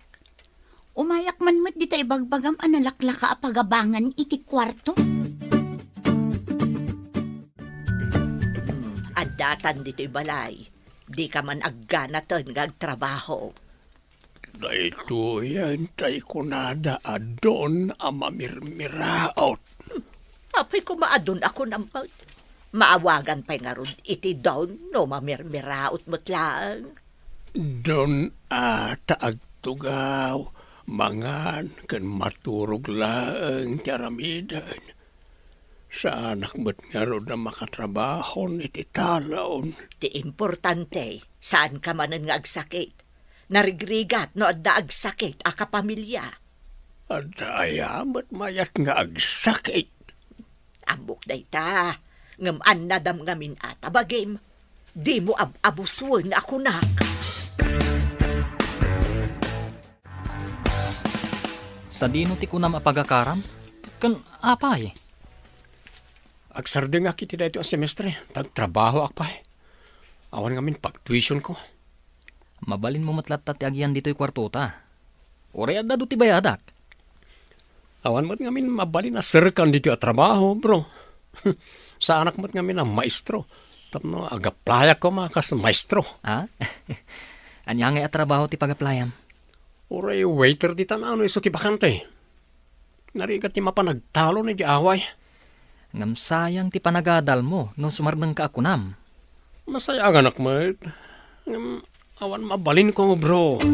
Umayak man met dita ibagbagam a nalaklaka a pagabangan iti kuarto. Addatan ditoy balay. Dika man agganaten nga agtrabaho. Daytoyen tay kunada a don a mamirmiraot. Apay koma a don a kunam met? Maawagan pay ngarud iti don no mamirmiraot met laeng? Don a ta agtugaw, mangan, ken maturog laeng ti aramiden. Saanak met ngarud a makatrabahon iti talon. Ti importante, saanka manen nga agsakit. Narigrigat no adda agsakit a kapamilya. Adda aya met mayat nga agsakit? Ammok dayta, ngem annadam ngamin a ta bagim. Dimo ab-abusen a kunak. Sadino ti kunam a pagakaram? Ken apay? Agsardengak iti daytoy a semestre, ta agtrabahoak pay. Awan ngamin pagtuitionko. Mabalinmo met latta ti agian ditoy kuartota. Uray adda adu ti bayadak. Awan met ngamin mabalin a serkan ditoy a trabaho, bro. Saanak met ngamin a maestro. Tapno agaplayak koma kas maestro. Ah? Ania ngay a trabaho ti pagaplayam? Uray waiter ditan no isu ti bakante. Narigat ti mapan agtalon iti away. Ngem sayang ti panagadalmo no sumardengka a kunam. Masayaganak met. Ngem awan mabalinko, bro.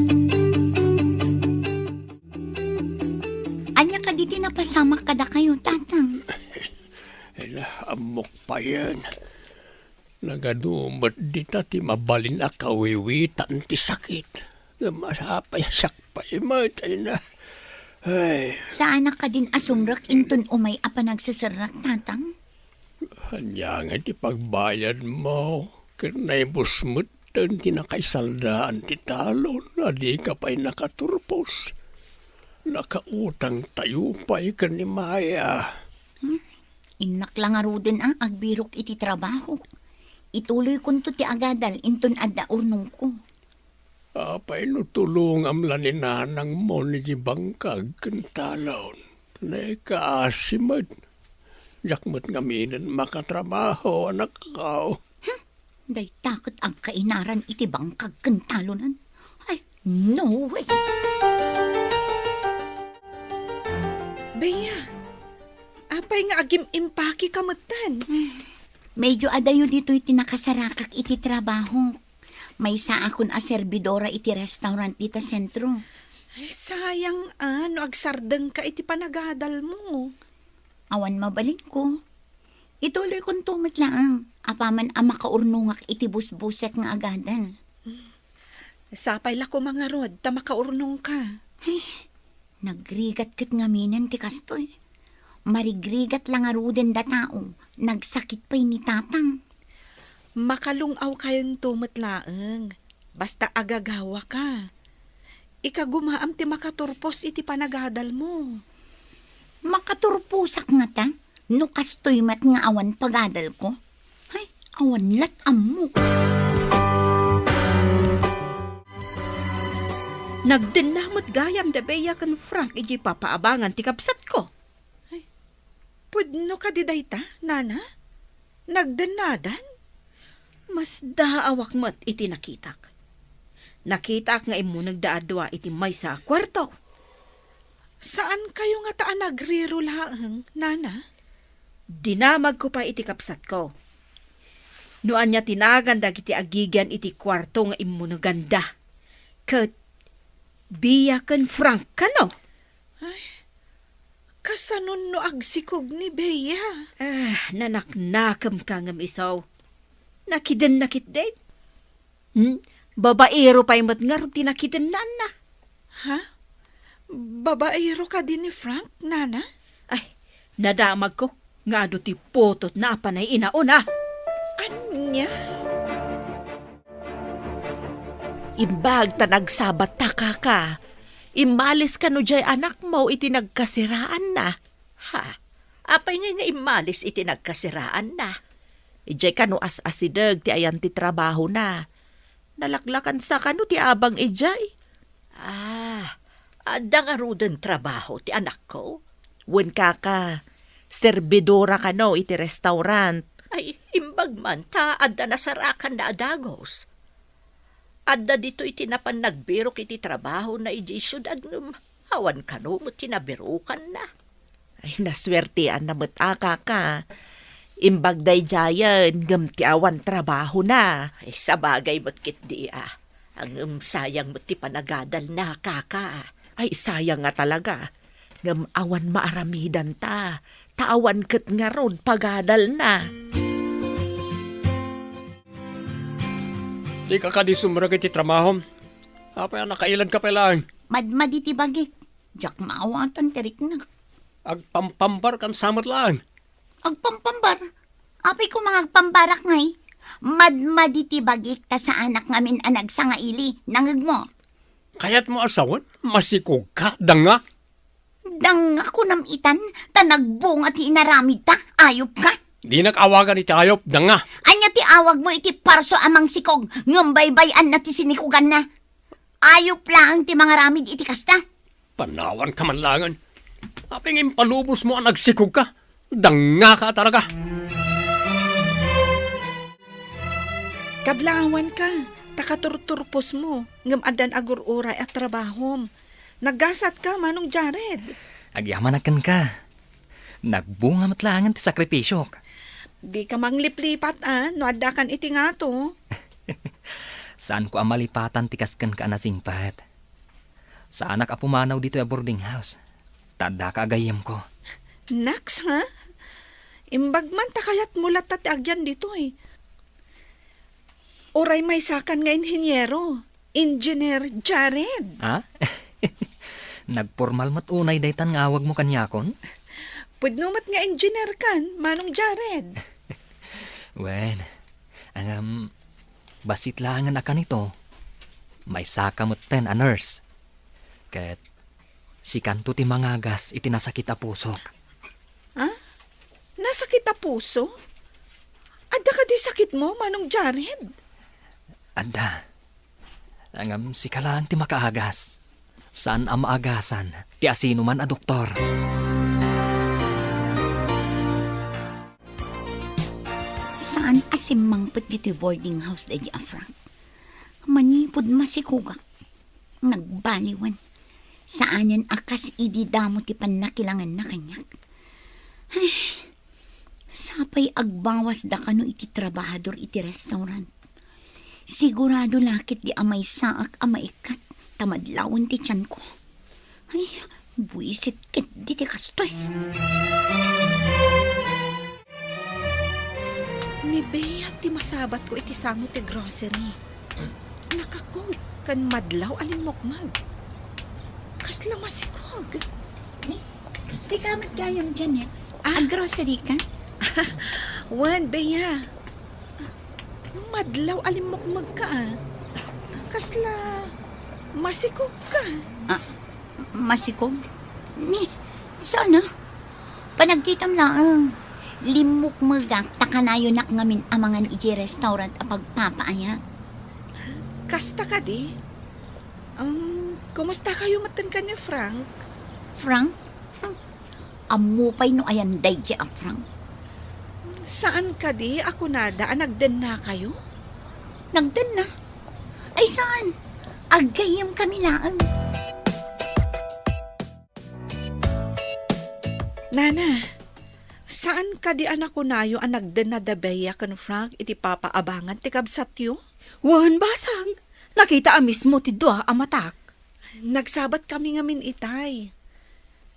Ania kadi ti napasamak kadakayo, Tatang? Ela, ammok payen. Nagadu met dita ti mabalin a kawiwitan ti sakit. Ngem apay a siak pay met, ay na. Ay. Saanak kadin a sumrek inton umay a panagseserrak, Tatang? Ania ngay ti pagbayadmo? Ket naibus metten ti nakaisaldaan ti talon a dika pay nakaturpos. Nakautangtayo pay ken ni Maya. Hmm? Innak la ngaruden a agbirok iti trabaho. Ituloykonto ti agadal inton adda urnongko. Apay no tulongam la ni nanangmo iti bangkag ken talon? Nakaasi met. Diak met ngaminen makatrabaho, anakko. Hmm? Dayta ket agkainaran iti bangkag ken talonan. Ay, no way! Bea, apay nga agim-impake ka metten? Medyo adayo ditoy ti nakasarakak iti trabaho. Maysaakon a serbidora iti restaurant dita sentro. Ay, sayang a no agsardengka iti panagadalmo. Awan mabalinko. Ituloykonto met laeng, apaman a makaurnongak iti busbusek nga agadal. Sapay la koma ngarud ta makaurnongka. Ay, nagrigat ket ngaminen ti kastoy. Marigrigat la ngaruden da tao, nagsakit pay ni Tatang. Makalung-awkayonto met laeng, basta agagawaka. Ikagumaam ti makaturpos iti panagadalmo. Makaturposak ngata no kastoy met nga awan pagadalko? Ay, awan lat ammok. Nagdenna met gayam da Bea ken Frank idiay papaabangan ti kabsatko. Ay, pudno kadi dayta, nana? Nagdennadan? Masdaawak met iti nakitak. Nakitaak nga immunegda a dua iti maysa a kuarto. Saankayo ngata a nagriro laeng, nana? Dinamagko pay iti kabsatko. No ania ti nagan dagiti agigian iti kuarto nga immuneganda. Ket Bea ken Frank kano? Ay, kasanon no agsikog ni Bea? Ah, nanaknakemka ngem isu. Nakidenna ketdi? Hmm? Babaero pay met ngarud ti nakidennaanna. Ha? Babaero kadi ni Frank, nana? Ay, nadamagko nga adu ti putotna a panay inauna. Ania? Imbag ta nagsabatta, kaka. Immalis kano diay anakmo iti nagkasiraanna? Ha? Apay ngay nga immalis iti nagkasiraanna? Idiay kano as-asideg ti ayan ti trabahona. Nalaklakansa kano ti abang idiay? Ah, adda ngaruden trabaho ti anakko? Wen, kaka, serbidora kano iti restaurant. Ay, imbag man ta adda nasarakanna a dagus. Adda ditoy ti napan nagbirok iti trabahona idiay siudad ngem awan kano met ti nabirokanna. Ay, nasuerteanna met a, kaka. Imbag daydiayen ngem ti awan trabahona. Ay, sabagay met ketdi a. Ngem sayang met ti panagadalna, kaka. Ay, sayang nga talaga. Ngem awan maaramidanta, ta awan ket ngarud pagadalna. Dika kadi sumrek iti trabahom? Apay a nakailadka pay laeng? Madmadi ti bagik. Diak maawatan ti riknak. Agpampambarkan sa met laeng. Agpampambar? Apay koma nga agpambarak ngay? Madmadi ti bagik ta saanak ngamin a nagsangaili. Nangegmo? Kayatmo a sawen? Masikogka, danga? Danga kunam itan, ta nagbunga ti inaramidta, ayupka. Dinak awagan iti ayup, danga. Ania ti awagmo iti parso a mangsikog, ngem baybay-anna ti sinikoganna? Ayup laeng ti mangaramid iti kasta. Panawanka man laengen. Apay nga impalubosmo a nagsikogka? Dangngaka a talaga. Kablawanka, ta katurturposmo, ngem addan agur-uray a trabahom. Naggasatka, Manong Jared. Agyamanak kenka. Nagbunga met laengen ti sakripisiok. Dika mangliplipat, a, no addakan iti ngato. Saanko a malipatan ti kas kenka a nasingpet. Saanak a pumanaw ditoy a boarding house. Ta addaka a gayyemko. Naks, ha? Imbag man ta kayatmo latta ti agyan ditoy. Uray maysakan nga inhinyero, Engineer Jared. Ha? Nagpormal met unay daytan nga awagmo kaniakon? Pudno met nga engineer kan, Manong Jared. Wen, ngem, bassit laengen a kanito, maysaka metten a nurse. Ket sikanto ti mangagas iti nasakit a pusok. Ha? Nasakit a puso? Adda kadi sakitmo, Manong Jared? Adda. Ngem sika laeng ti makaagas. Saan a maagasan ti asinoman a doktor. Saan a simmangpet ditoy boarding house daydi a Frank. Manipud masikogak, nagbaliwan. Saanen a kas idi damo ti pannakilanganna kaniak. Ay, sapay agbawasda kano iti trabahador iti restaurant. Sigurado la ketdi a maysaak a maikkat ta madlawen ti tianko. Ay, buisit ketdi ti kastoy. Ni Bea ti masabatko iti sango ti grocery. Naka-coat ken madlaw a limmukmeg. Kasla masikog. Ni, sika met gayam, Janet. Ah? Ag-grocery ka? Wen, Bea. Madlaw a limmukmegka, a. Kasla masikogka. Ah, masikog? Ni, saan a? Panagkitam laeng. Limmukmegak ta kanayonak ngamin a mangan idiay restaurant a pagpapaayak. Kasta kadi? Um, kumustakayo metten ken ni Frank? Frank? Hmm. Ammo pay no ayan daydi a Frank. Saan kadi a kunada a nagdennakayo? Nagdenna? Ay, saan? Aggayyemkami laeng. Nana, saan kadi a nakunayo a nagdenna da Bea ken Frank iti papaabangan ti kabsatyo? Wen, basang. Nakita a mismo ti dua a matak. Nagsabatkami ngamin itay.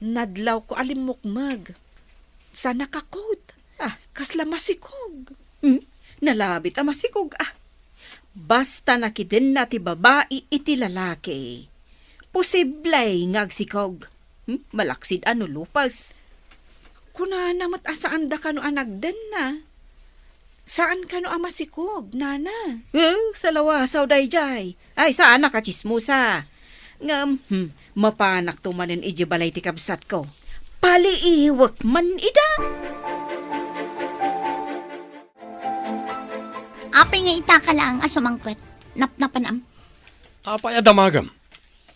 Nadlawko a limmukmeg. Sa naka-coat. Ah. Kasla masikog. Hmm? Nalabit a masikog, ah. Basta nakidenna ti babai iti lalaki, posible nga agsikog. Hmm? Malaksid a no lupes. Kunana met a saanda kano a nagdenna. Saan kano a masikog, nana? Eh, salawasaw daydiay. Ay, saanak a tsismosa. Ngem, hmm, mapanakto manen idiay balay ti kabsatko. Paliiwek man ida. Apay nga itaka laeng a sumangpet? Napnapanam? Apay a damagem?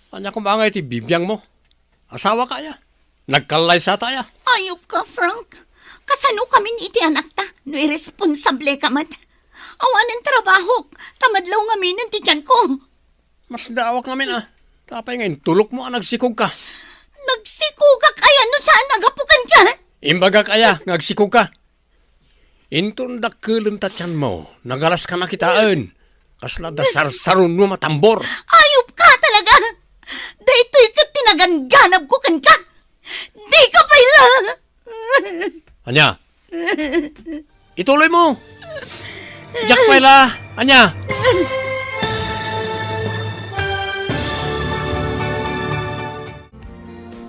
Ania koma nga iti bibiangmo? Asawaka aya? Nagkallaysata aya? Ayupka, Frank. Kasanokamin iti anakta no iresponsableka met? Awanen trabahok, ta madlaw ngaminen ti tianko. Masdaawak ngamin, a. Apay nga intulokmo a nagsikogka? Nagsikogak aya no saan a gapu kenka? Imbagak aya nga agsikogka? Inton dakkelem ta tianmo, nagalaska na kitaen. Kasla da sarsaronmo a tambor. Ayupka talaga! Daytoy ket ti nagangganabko kenka! Dika pay la! Ania? Ituloymo! Diak pay la! Ania?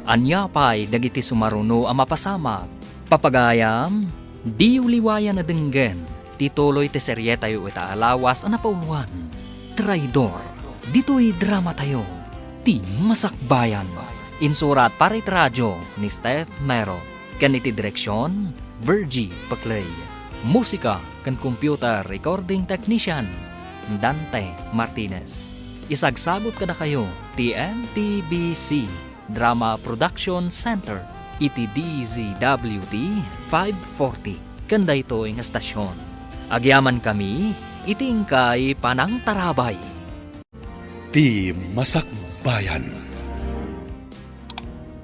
Ania pay dagiti sumaruno a mapasamak? Papagayam, diyo liwayan a denggen ti tuloy ti serietayo ita a lawas a napauluan, Traidor. Ditoy dramatayo, Ti Masakbayan. Insurat para iti radio ni Steph Mero, ken iti direksion, Virgie Paclay. Musika ken computer recording technician, Dante Martinez. Isagsagut kadakayo ti M P B C Drama Production Center iti D Z W T five forty ken daytoy nga stasyon. Agyamankami iti inkay panangtarabay. Ti Masakbayan.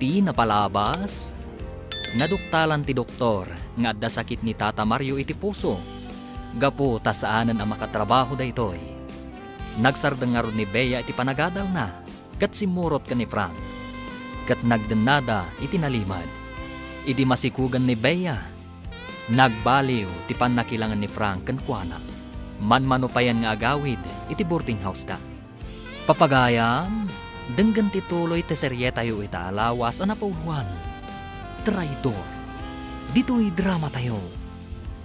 Ti napalabas, naduktalan ti doktor nga adda sakit ni Tata Mario iti puso, gapu ta saanen a makatrabaho daytoy. Nagsardeng ngarud ni Bea iti panagadalna ket simmurot ken ni Frank, ket nagdennada iti nalimed. Idi masikugan ni Bea, nagbaliw ti pannakilangen ni Frank kenkuana. Manmano payen nga agawid iti boarding house-da. Papagayam, denggen ti tuloy ti serietayo ita a lawas a napauluan, Traidor. Ditoy dramatayo,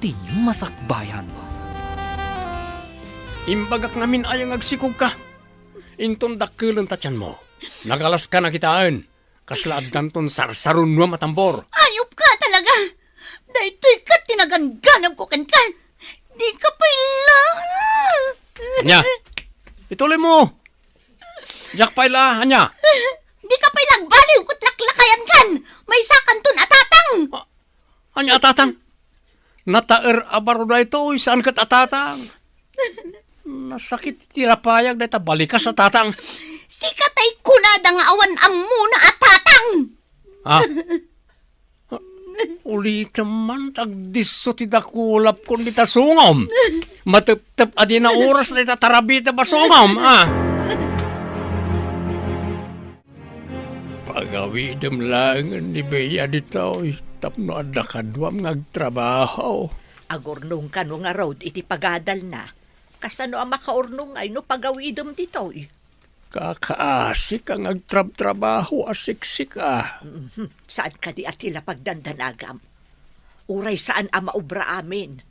Ti Masakbayan. Imbagak ngamin aya nga agsikogka. Inton dakkelen ta tianmo, nagalaska na kitaen. Kasla addanton sarsarunoam a tambor. Ayupka talaga! Daytoy ket ti nagangganabko kenka. Dika pay la... Ania? Ituloymo! Diak pay la, ania? Dika pay la agbaliw ket laklakayankan. Maysakanton a tatang. A-, ania a tatang? Nataer a baro daytoy, saan ket a tatang. Nasakit ti lapayag dayta balikas a tatang. Sika tay kunada nga awan ammona a tatang. Ha? Ulitem man, agdisso ti dakulapkon dita sungom. Mateptep a dina oras dayta tarabita basungom, a. Pagawidem laengen ni Bea ditoy tapno adda kaduam nga agtrabaho. Agurnong kano ngarud iti pagadalna. Kasano a makaurnongay no pagawidem ditoy? Kakaasika nga agtrabtrabaho a siksika. Mhm. Saan kadi a ti la pagdandanagam? Uray saan a maubra amin.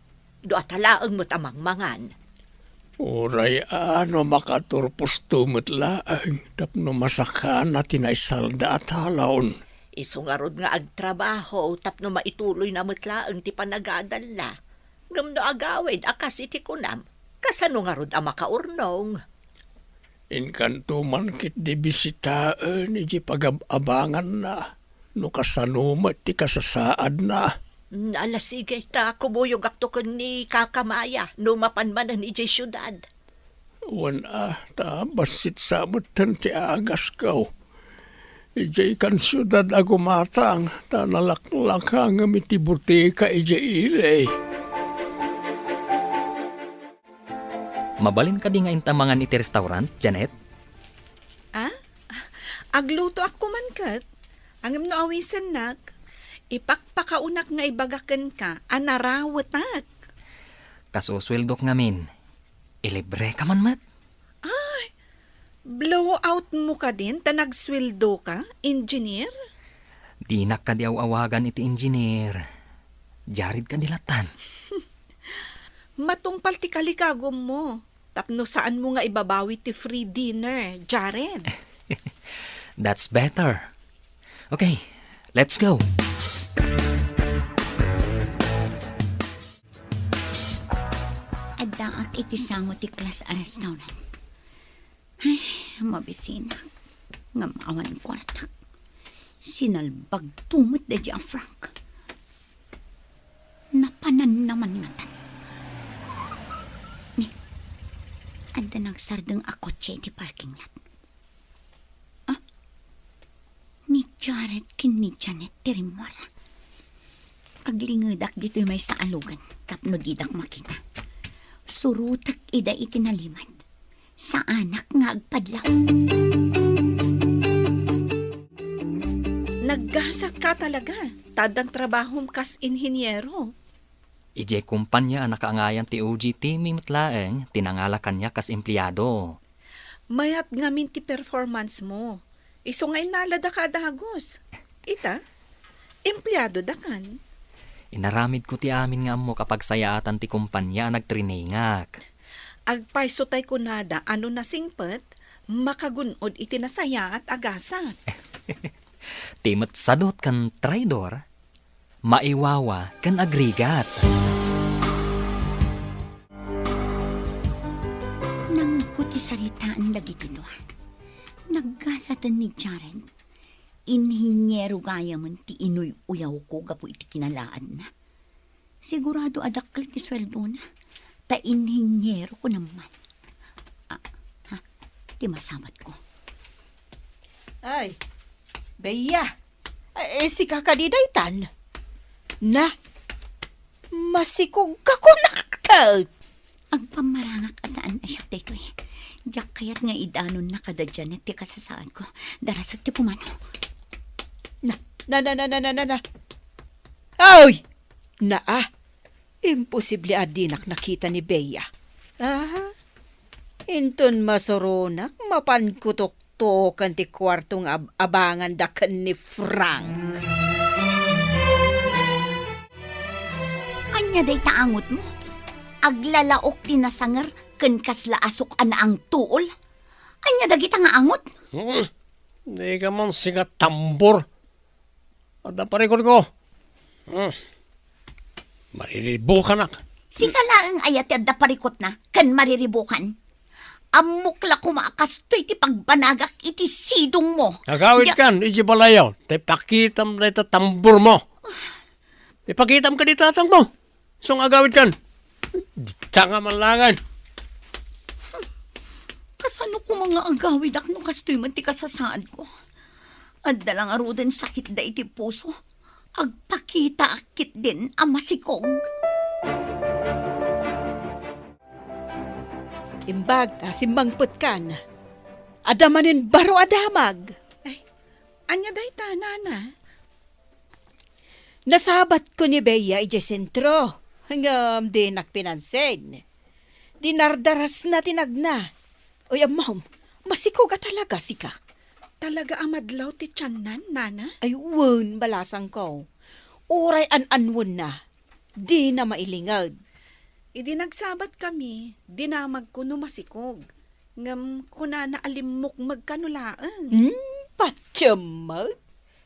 Dua ta laeng met a mangmangan. Uray a no makaturposto met laeng tapno masakana ti naisalda a talon. Isu ngarud nga agtrabaho tapno maituloyna met laeng ti panagadalna. Ngem no agawid a kas iti kunam, kasano ngarud a makaurnong? Inkanto man ketdi bisitaen idiay pagab-abanganna, no kasano met ti kasasaadna. Mm, ala, sige, ta kumuyogakto ken ni Kaka Maya no mapan manen idiay siudad. Wen a, ta bassit sa metten ti agasko. Idiay kan siudad a gumatang, ta nalaklakangem iti botika idiay ili. Mabalin kadi nga inta mangan iti restaurant, Janet? Ah? Aglutoak koman ket. Ngem no awisennak, ipakpakaonak nga ibaga kenka a narawetak. Kasusueldok ngamin, ilibreka man met. Ay, blowout mo kadin ta nagsueldoka, engineer? Dinak kadi aw-awagan iti engineer. Jared kadi lattan. Matungpal ti kalikagummo tapno saanmo nga ibabawi ti free dinner, Jared. That's better. Okay, let's go. Addaak iti sango ti class a restaurant. Ay, mabisinak. Ngem awan kuartak. Sinalbagto met daydi a Frank. Napananna man ngatan. Ni, adda nagsardeng a kotse iti parking lot. Ah? Ni Jared ken ni Janet ti rimmuarda. Aglingedak ditoy maysa a lugan tapno didak makita. Surotek ida iti nalimed. Saanak nga agpadlaw. Naggasatka talaga, ta addan trabahom kas inhiniero. Idiay kumpanya a nakaangayan ti O G team-mi met laeng ti nangala kaniak kas empleado. Mayat ngamin ti performance mo. Isu nga innaladaka a dagus. Ita, empleadodakan. Inaramidko ti amin nga ammok a pagsayaatan ti kumpanya a nagtrainingak. Agpayso tay kunada a no nasingpet, makagun-od iti nasayaat a gasat. Ti met sadot ken traidor, maiwawa ken agrigat. Nangikko ti saritaan dagiti dua. Naggasaten ni Jared. inhiniero gayamen ti inuy-uyawko gapu iti kinalaadna. Sigurado a dakkel ti sueldona, ta inhiniero ko naman. Ah, ha? Ti masamatko. Ay, Bea. Ay, sika kadi daytan? Na, masikog ka kunaktet. Agpammarangak a saan a siak daytoy. Diak kayat nga idanonna kada Janet ti kasasaadko. Darasek ti pumanaw. Na, na, na, na, na, na, na, na. Oy! Naa, imposible a dinak nakita ni Bea. Ah, inton masuronak, mapanko tuktoken ti kuarto nga ab-, abanganda ken ni Frank. Ania dayta angotmo? Aglalaok ti nasanger ken kasla asuk a naangtuol. Ania dagita nga angot? Hmm? Dika man sika tambor. Adda parikutko. Hmm. Mariribukanak. Sika laeng aya ti adda parikutna ken mariribukan. Ammok la koma a kastoy ti pagbanagak iti sidongmo. Agawidkan, idiay balayo. Tay pakitam dayta tambormo. Ipakitam kadi tatangmo. Isu nga agawidkan. Dita nga manlangan. Kasano koma nga agawidak no kastoy man ti kasasaadko? Adda la ngaruden sakitda iti puso. Agpakitaak ketdin a masikog. Imbag ta simmangpetkan, adda manen baro a damag. Ay, ania dayta, nana? Nasabatko ni Bea idiay sentro, ngem dinak pinansin. Dinardarasna ti nagna. Oy, ammom, masikog a talaga sika. Talaga a madlaw ti tianna, nana? Ay, wen, balasangko. Uray an-anwenna, dina mailinged. Idi nagsabatkami, dinamagko no masikog. Ngem kunana a limmukmeg kano laeng. Hmm, patiem met.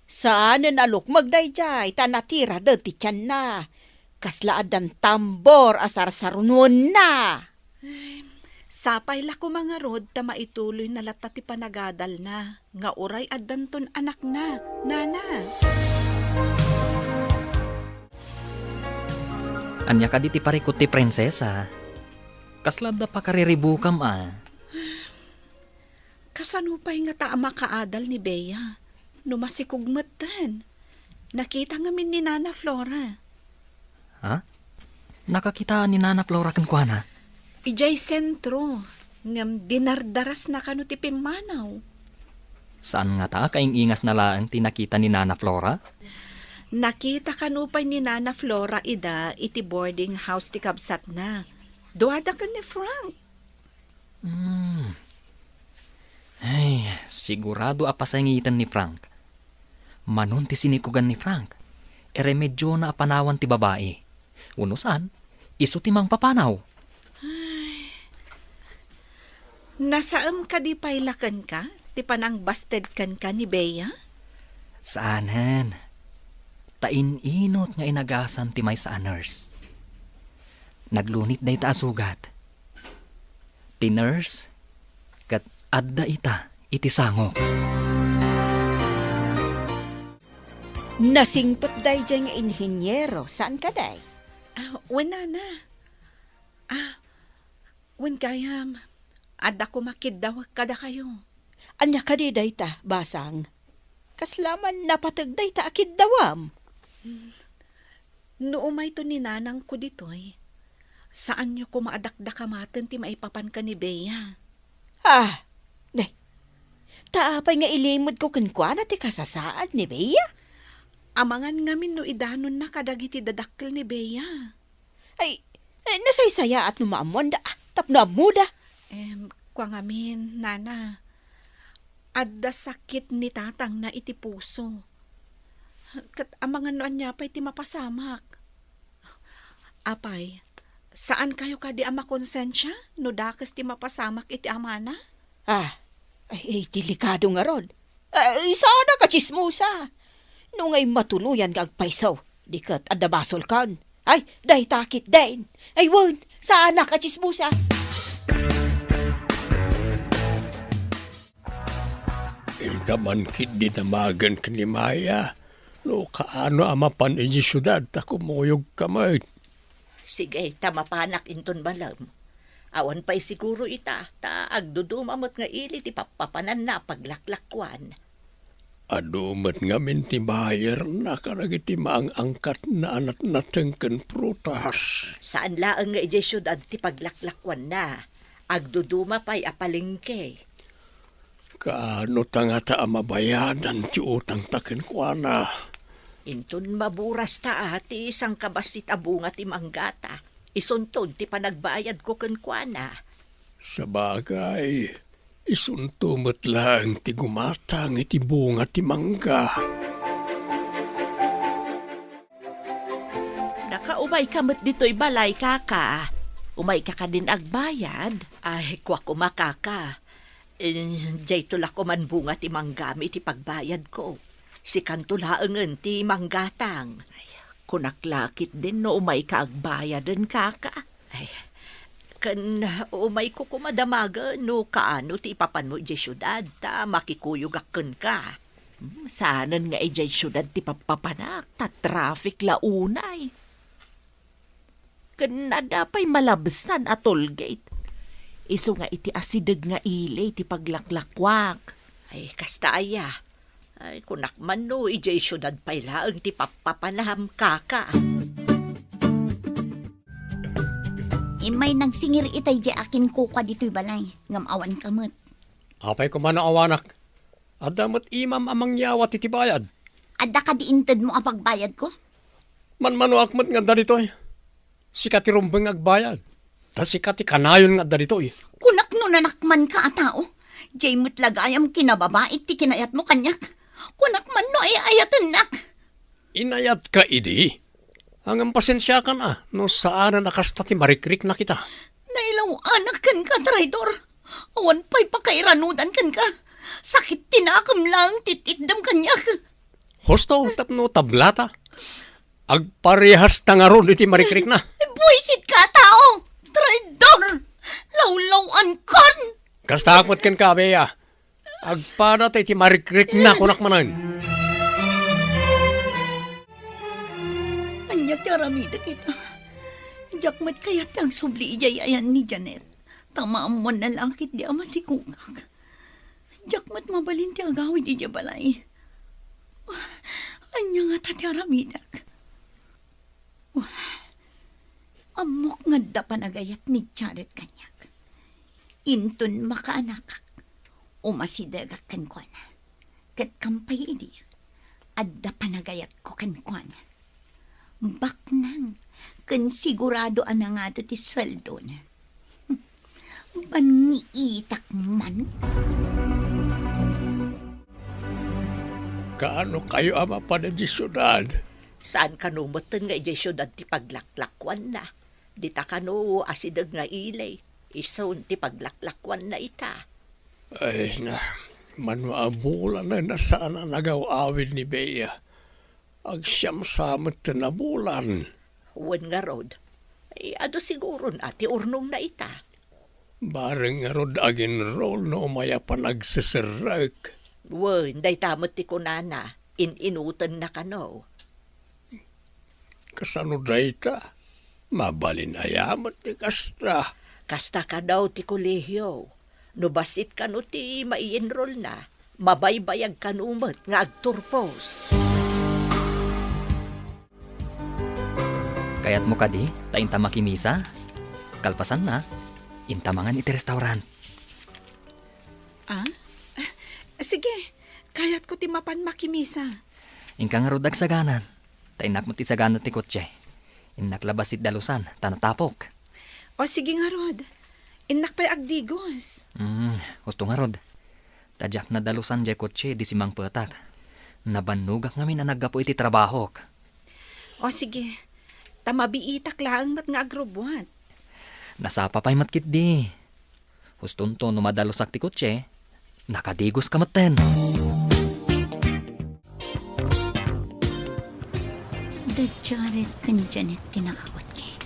Saanen a lukmeg daydiay ta natiraden ti tianna. Kasla addan tambor a sarsarunuenna. Ay, sapay la koma ngarud ta maituloyna latta ti panagadalna nga uray addanton anakna, nana. Ania kadi ti parikut ti prinsesa? Kasla adda pakariribukam a? Kasano pay ngata a makaadal ni Bea no masikog metten? Nakita ngamin ni Nana Flora. Ha? Nakakita ni Nana Flora kenkuana? Idiay sentro, ngem dinardarasna kano ti pimmanaw. Saan ngata a kaing-ingasna laeng ti nakita ni Nana Flora? Nakita kano pay ni Nana Flora ida iti boarding house ti kabsatna. Duada ken ni Frank. Hmm. Ay, sigurado a pasangiten ni Frank. Manon ti sinikogan ni Frank, iremedyona a panawan ti babai. Wenno saan, isu ti mangpapanaw. Nasaem kadi pay la kenka ti panangbasted kenka ni Bea? Saanen. Ta in-inut nga inagasan ti maysa a nurse. Naglunit dayta a sugat. Ti nurse ket adda ita iti sangok. Nasingpet daydiay nga inhiniero, saan kadi? Ah, wen, nana. Ah, wen gayam, adda koma kiddawek kadakayo. Ania kadi dayta, basang? Kasla man napateg dayta a kiddawam? No umayto ni nanangko ditoy, saanyo koma a dakdakamaten ti maipapan ken ni Bea. Ah, ne. Ta apay nga ilimedko kenkuana ti kasasaad ni Bea? Amangan ngamin no idanonna kadagiti dadakkel ni Bea. Ay, ay, nasaysayaat no maammoanda, ah, tapno ammoda. Em, kua ngamin, nana, adda sakit ni tatangna iti puso. Ket amangan no ania pay ti mapasamak. Apay, saankayo kadi a makonsensia no dakes ti mapasamak iti amana? Ah, ay, ay, delikado ngarud. Ay, saanak a tsismosa. No ngay matuloyan nga agpayso, di ket adda basolkan. Ay, dayta ketdin. Ay, wen, saanak a tsismosa. Inka Aman ketdi damagen ken ni Maya, no kaano a mapan idiay siudad ta kumuyogka met. Sige, ta mapanak inton malem. Awan pay siguro ita, ta agduduma met nga ili ti pappapananna a paglaklakuan. Adu met ngamin ti bayarna kadagiti maang-angkatna a natnateng ken prutas. Saan laeng nga idiay siudad ti paglaklakuanna. Agduduma pay a palengke. Kaano ta ngata a mabayadan ti utangta kenkuana? Inton maburasta a ti sangkabassit a bunga ti manggata, isunto ti panagbayadko kenkuana. Sabagay, isunto met laeng ti gumatang iti bunga ti mangga. Nakaumayka met ditoy balay, kaka. Umayka kadin agbayad? Ay, kua koma, kaka. Eh, dayto la koman bunga ti manggami ti pagbayadko. Sikanto laengen ti manggatang. Ay, kunak la ketdin no umayka agbayaden, kaka. Ay, ken umayko koma damagen no kaano ti ipapanmo idiay siudad ta makikuyogak kenka. Hmm, saanen nga idiay siudad ti pappapanak, ta traffic la unay. Ken adda pay malabsan a toll gate. Isu nga iti asideg nga ili ti paglaklakuak. Ay, kasta aya. Ay, kunak man no idiay siudad pay laeng ti pappapanam, kaka. Immay nagsingir itay diay a kinkukua ditoy balay, ngem awanka met. Apay koma no awanak? Adda met imam a mangyawat iti bayad. Adda kadi intedmo a pagbayadko? Manmanoak met nga adda ditoy. Sika ti rumbeng nga agbayad. Ta sika ti kanayon nga adda ditoy. Kunak no nanakmanka a tao. Diay met la gayam kinababait ti kinayatmo kaniak. Kunak man no ay-ayatennak. Inayatka idi. Ngem pasensiakan a no saanen a kasta ti marikriknak ita. Nailaw-anak kenka, traidor. Awan pay pakairanudan kenka. Sakit ti nakem laeng ti itdem kaniak. Husto tapno tablata. Agparehasta ngarud iti marikrikna. Buisitka a tao! Traidor! Lawlaw-ankon! Kasta met kenka, Bea. Agpada ta iti marikrikna, kunak manen. Ania ti aramidek ita? Diak met kayat ti agsubli idiay ayan ni Janet. Ta maammoanna la ketdi a masikogak. Diak met mabalin ti agawid idiay balay. Ania ngata ti aramidek? Ammok nga adda panagayat ni Janet kaniak. Inton makaanakak, umasidegak kenkuana. Ket kampay idi, adda panagayatko kenkuana. Baknang ken sigurado a nangado ti sueldona. Banniitak man. Kaano kayo a mapan idiay siudad? Saan kano metten nga idiay siudad ti paglaklakuanna? Dita kano asideg nga ili, isun ti paglaklakuanna ita. Ay na, mano a bulan a saan a nagaw-awid ni Bea. Agsiam sa metten a bulan. Wen ngarud, ay, adu siguron a ti urnongna ita. Bareng ngarud aginrol no umay a panagseserrek. Wen, dayta met ti kunana, in-inutenna kano. Kasano dayta? Mabalin aya met ti kasta? Kasta kano ti kolehio. No bassit kano ti mai-enrollna, mabaybayag kano met nga agturpos. Kayatmo kadi ta inta makimisa? Kalpasanna, inta mangan iti restaurant. Ah? Sige, kayatko ti mapan makimisa. Inka ngarud agsaganan. Ta innak met ti sagana ti kotse. Innak la bassit dalusan, ta natapok. O, sige ngarud. Innak pay agdigos. Hmm, husto ngarud. Ta diak nadalusan diay kotse idi simmangpetak. Nabannogak ngamin a naggapu iti trabahok. O, sige. Ta mabiitak laeng met nga agrubbuat. Nasapa pay met ketdi. Hustonto no madalusak ti kotse, nakadigoska metten. Da Jared ken Janet ti nakakotse.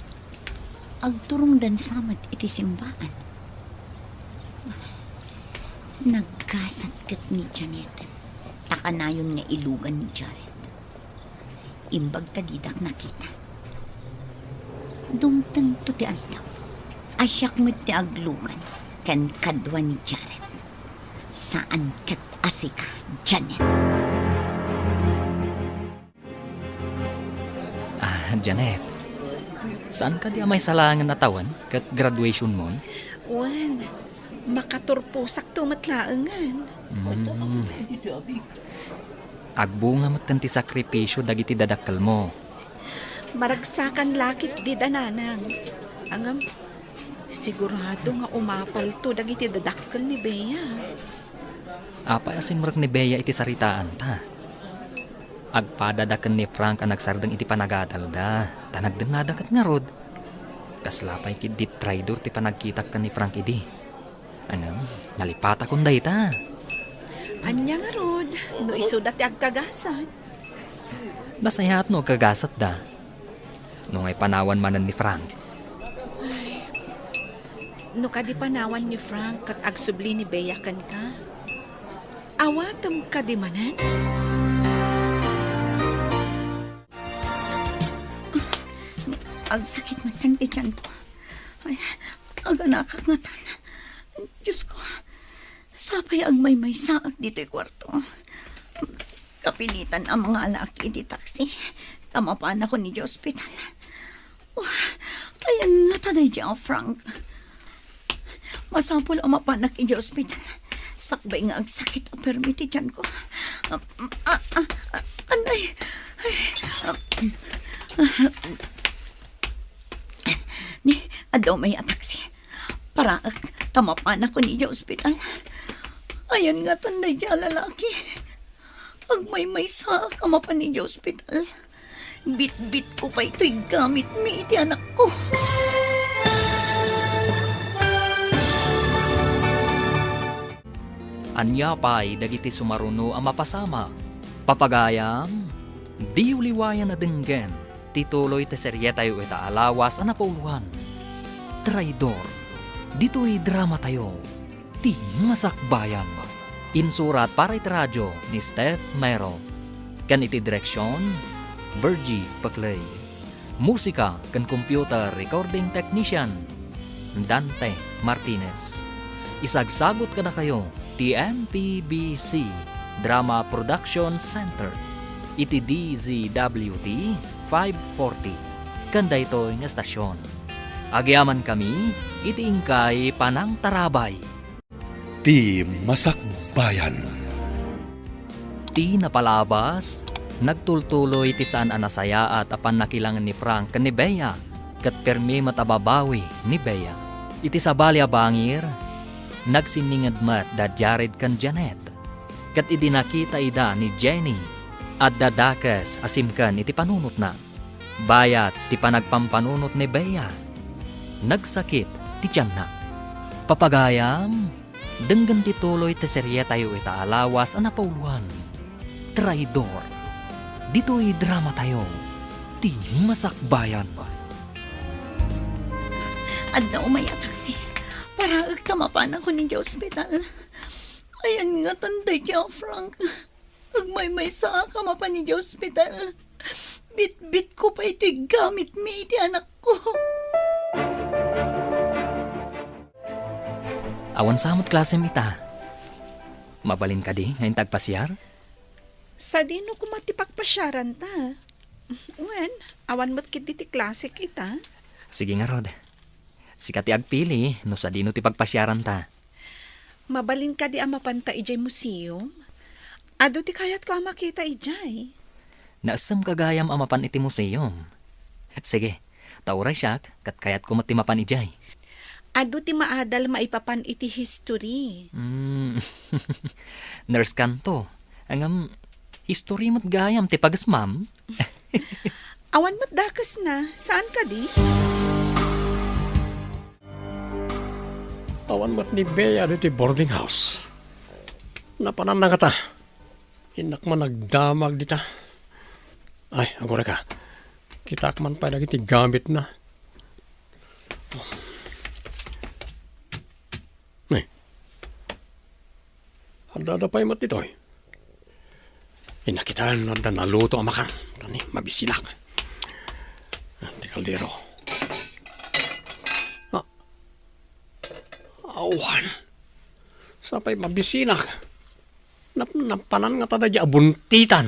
Agturongdan sa met iti simbaan. Naggasat ket ni Janet. a nayon nga ilugan ni Jared. Imbag ta didak nakita. Dumtengto ti aldaw a siak met ti aglugan ken kadua ni Jared. Saan ket a sika, Janet. Ah, Janet, saan kadi a maisalaangen a tawen ket graduationmon? Wen, makaturposakto met laengen. Mm. Agbunga metten ti sakripisio dagiti dadakkelmo. Maragsakan la ketdi da, nanang. Ngem, sigurado nga umapalto dagiti dadakkel ni Bea. Apay a simrek ni Bea iti saritaanta? Agpadada ken ni Frank a nagsardeng iti panagadalda, ta nagdennada ket ngarud. Kasla pay ketdi traidor ti panagkitak ken ni Frank idi. Ngem, nalipatakon dayta. Ania ngarud, no isuda ti agkagasat? Nasayaat no agkagasatda. No ngay panawan manen ni Frank. Ay, no kadi panawan ni Frank ket agsubli ni Bea kenka, awatem kadi manen? Agsakit met ti tianko. Ay, aganakak ngatan. Diosko, sapay agmaymaysaak ditoy kuarto. Kapilitan a mangalaak iti taksi ta mapanakon idiay ospital. Oh, ayan ngata daydiay a Frank. Masapul a mapanak idiay ospital. Sakbay nga agsakit a permi ti tianko. Ah, ah, ah, ah, anay. Ay, ah, ni, adda umay a taksi. Paraek ta mapanakon idiay ospital. Ayan ngatan daydiay a lalaki. Agmaymaysaak a mapan idiay ospital. Bitbitko pay toy gamitmi iti anakko. Ania pay dagiti sumaruno a mapasamak? Papagayam, diyo liwayan a denggen ti tuloy ti serietayo ita a lawas a napauluan, Traidor, ditoy dramatayo, Ti Masakbayan. Insurat para iti radio ni Steph Mero, ken iti direksion, Virgie Paclay. Musika ken computer recording technician, Dante Martinez. Isagsagut kadakayo ti M P B C Drama Production Center iti D Z W T five forty ken daytoy nga estasion. Agyamankami iti inkay panangtarabay. Ti Masakbayan. Ti napalabas, nagtultuloy ti saan a nasayaat a pannakilangen ni Frank ken ni Bea, ket permi met a babawi ni Bea. Iti sabali a bangir, nagsinninged met da Jared ken Janet. Ket idi nakita ida ni Jenny, adda dakes a simken iti panunotna. Bayat ti panagpampanunot ni Bea, nagsakit ti tianna. Papagayam, denggen ti tuloy ti serietayo ita a lawas a napauluan, Traidor. Ditoy dramatayo, Ti Masakbayan. Adda umay a taksi. Paraek ta mapanakon idiay ospital. Ayan ngatan daydiay a Frank. Agmaymaysaak a mapan idiay ospital. Bitbitko pay toy gamitmi iti anakko. Awan sa met klasem ita. Mabalin kadi nga inta agpasiar? Sadino koma ti pagpasiaranta? Wen, awan met ketdi ti klasek ita. Sige ngarud. Sika ti agpili no sadino ti pagpasiaranta. Mabalin kadi a mapanta idiay museum? Adu ti kayatko a makita idiay. Naessem gagayam a mapan iti museum. Sige, ta uray siak, ket kayatko met ti mapan idiay. Adu ti maadal maipapan iti history. Mm. Nurse kanto. Ngem, history met gayam ti pagesmam. Awan met dakesna, saan kadi? Awan met ni Bea ditoy boarding house. Napananna ngata. Innak man nagdamag dita. Ay, agurayka. Kitaak man pay dagiti gamitna. Ni. Adda pay met ditoy. Pinakitaen no adda naluto a makan. Tani, mabisinak. Ah, ti kaldero. Ah, awan. Sapay mabisinak. Nap-, napanan nga ta daydi a buntitan.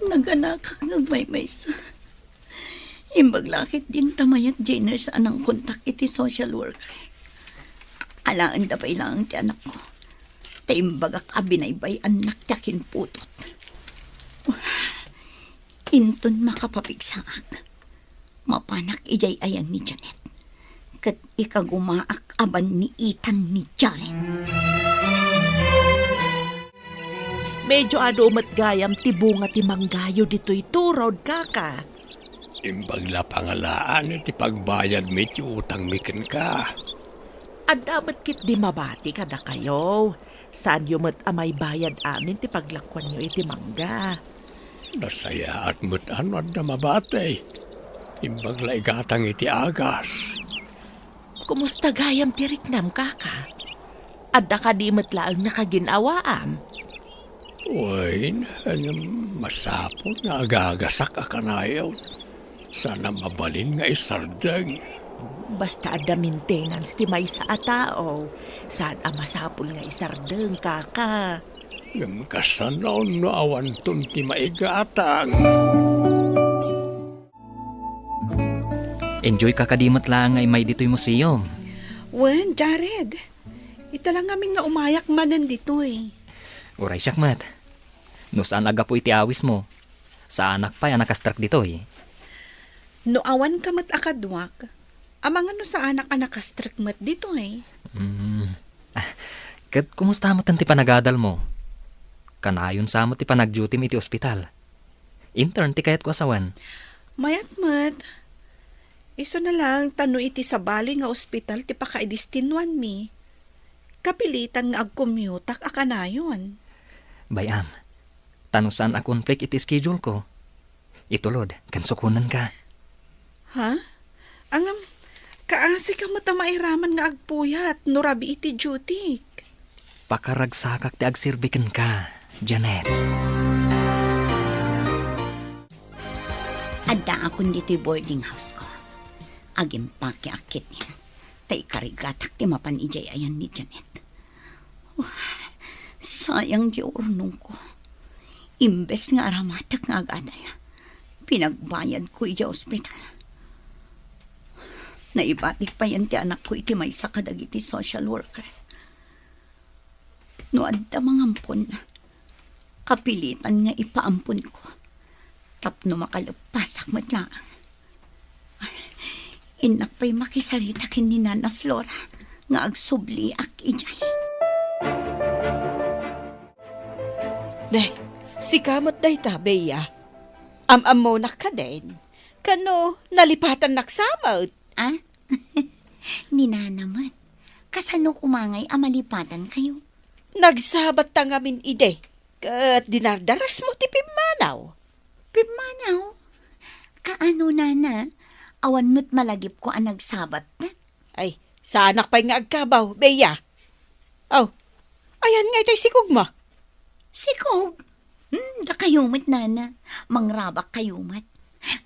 Naganakak nga agmaymaysa. Imbag la ket dinta mayat dinner sa anang kontak iti social worker. Alaenda pay laeng ti anakko. Ta imbagak a binaybay-annak ti akinputot. Inton makapapigsaak, mapanak idiay ayan ni Janet. Ket ikagumaak a banniitan ni Jared. Medyo adu met gayam ti bunga ti manggayo ditoy turod, kaka. Imbag la pangalaan ti pagbayadmi ti utangmi kenka. Adda met ketdi mabati kadakayo. Saanyo met a maibayad amin ti paglakuanyo iti mangga. Nasayaat met a no adda mabati. Imbag la igatang iti agas. Kumusta gayam ti riknam, kaka? Adda kadi met laeng nakagin-awaam? Wen, ngem masapul nga agagasak a kanayon. Saan a mabalin nga isardeng. Basta adda maintenance ti maysa a tao, saan a masapul nga isardeng, kaka. Ngem kasano no awanton ti maigatang? Enjoy ka kadi met laeng nga immay ditoy museum. Wen, Jared. Ita la ngamin nga umayak manen ditoy. Uray siak met. No saan a gapu iti awismo, saanak pay a nakastrek ditoy. No awan ka met a kaduak, amangan no saanak a nakastrek met ditoy. Mm. Ah, ket kumusta met ti panagadalmo? Kanayon sa met ti panagdutim iti ospital. Intern ti kayatko a sawen. Mayat met. Isu na lang ta no iti sabali nga ospital ti pakaidestinuanmi, kapilitan nga agkommutak a kanayon. Bay-am, ta no saan a conflict iti schedule ko, itulod ken sukonenka. Ha? Ngem, kaasi ka met a mairaman nga agpuyat no rabii ti duty. Pakaragsakak ti agserbi kenka, Janet. Addaakon ditoy boarding house ko. Agimpakeak ketdin, ta ikarigatak ti mapan idiay ayan ni Janet. Wah, sayang ti urnongko. Imbes nga aramatek nga agadal, pinagbayadko idiay ospital. Naibatik payen ti anakko iti maysa kadagiti social worker. No adda mangampon, kapilitan nga ipaamponko tapno makaleppasak met laeng. Innak pay makisarita ken ni Nana Flora nga agsubliak idiay. Ne, sika met dayta, Bea. Am-ammonak kadin. Kano, nalipatannak sa met? Ah? Ni Nana met. Kasano koma ngay a malipatankayo? Nagsabatta ngamin idi, ket dinardarasmo ti pimmanaw. Pimmanaw? Kaano, Nana? Awan met malagipko a nagsabatta? Ay, saanak pay nga agkabaw, Bea. Aw, ayan nga itay sikogmo? Sikog? Hmm, dakayo met, Nana. Mangrabak kayo met.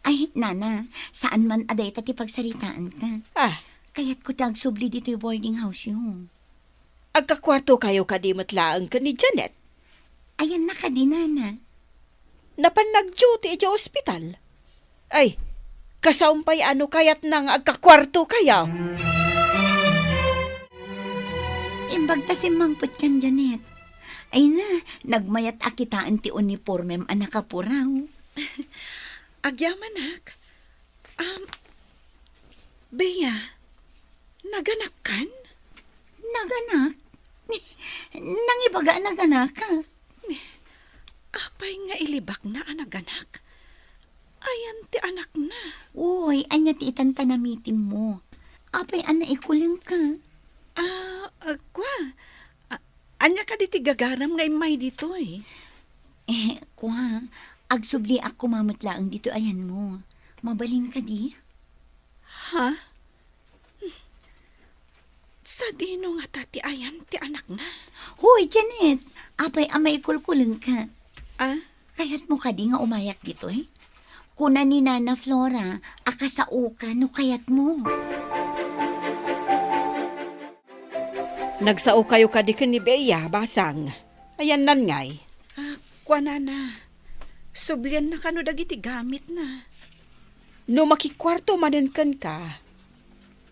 Ay, Nana, saan man a dayta ti pagsaritaanta. Ah. Kayatko ti agsubli ditoy boarding house-yo. Agkakuarto kayo kadi met laeng ken ni Janet? Ayanna kadi, Nana. Napan nag-duty idiay ospital. Ay, kasaom pay a no kayatna nga agkakuarto kayo. Imbag ta simmangpet kan, Janet. Ay na, nagmayat a kitaen ti unipormem a nakapuraw. Agyamanak. Um, Bea, naganakkan? Naganak? Nangibaga a naganakak. Apay nga ilibakna a naganak? Ayan ti anakna. Uy, ania ti itan ta namitimmo? Apay a naikulengka? Ah, ah, kua. Ah, ania kadi ti gagaram nga immay ditoy? Eh, kua, agsubliak koma met laeng ditoy ayanmo. Mabalin kadi? Ha? Sa Dino ngata ti ayan ti anakna? Hoy, Janet! Apay a maikulkulengka? Ah? Kayatmo kadi nga umayak ditoy? Kuna ni Nana Flora a kasaoka no kayatmo. Nagsaokayo kadi ken ni Bea, basang. Ayanna ngay? Ah, kuanana, sublianna kano dagiti gamitna. No makikuarto manen kenka,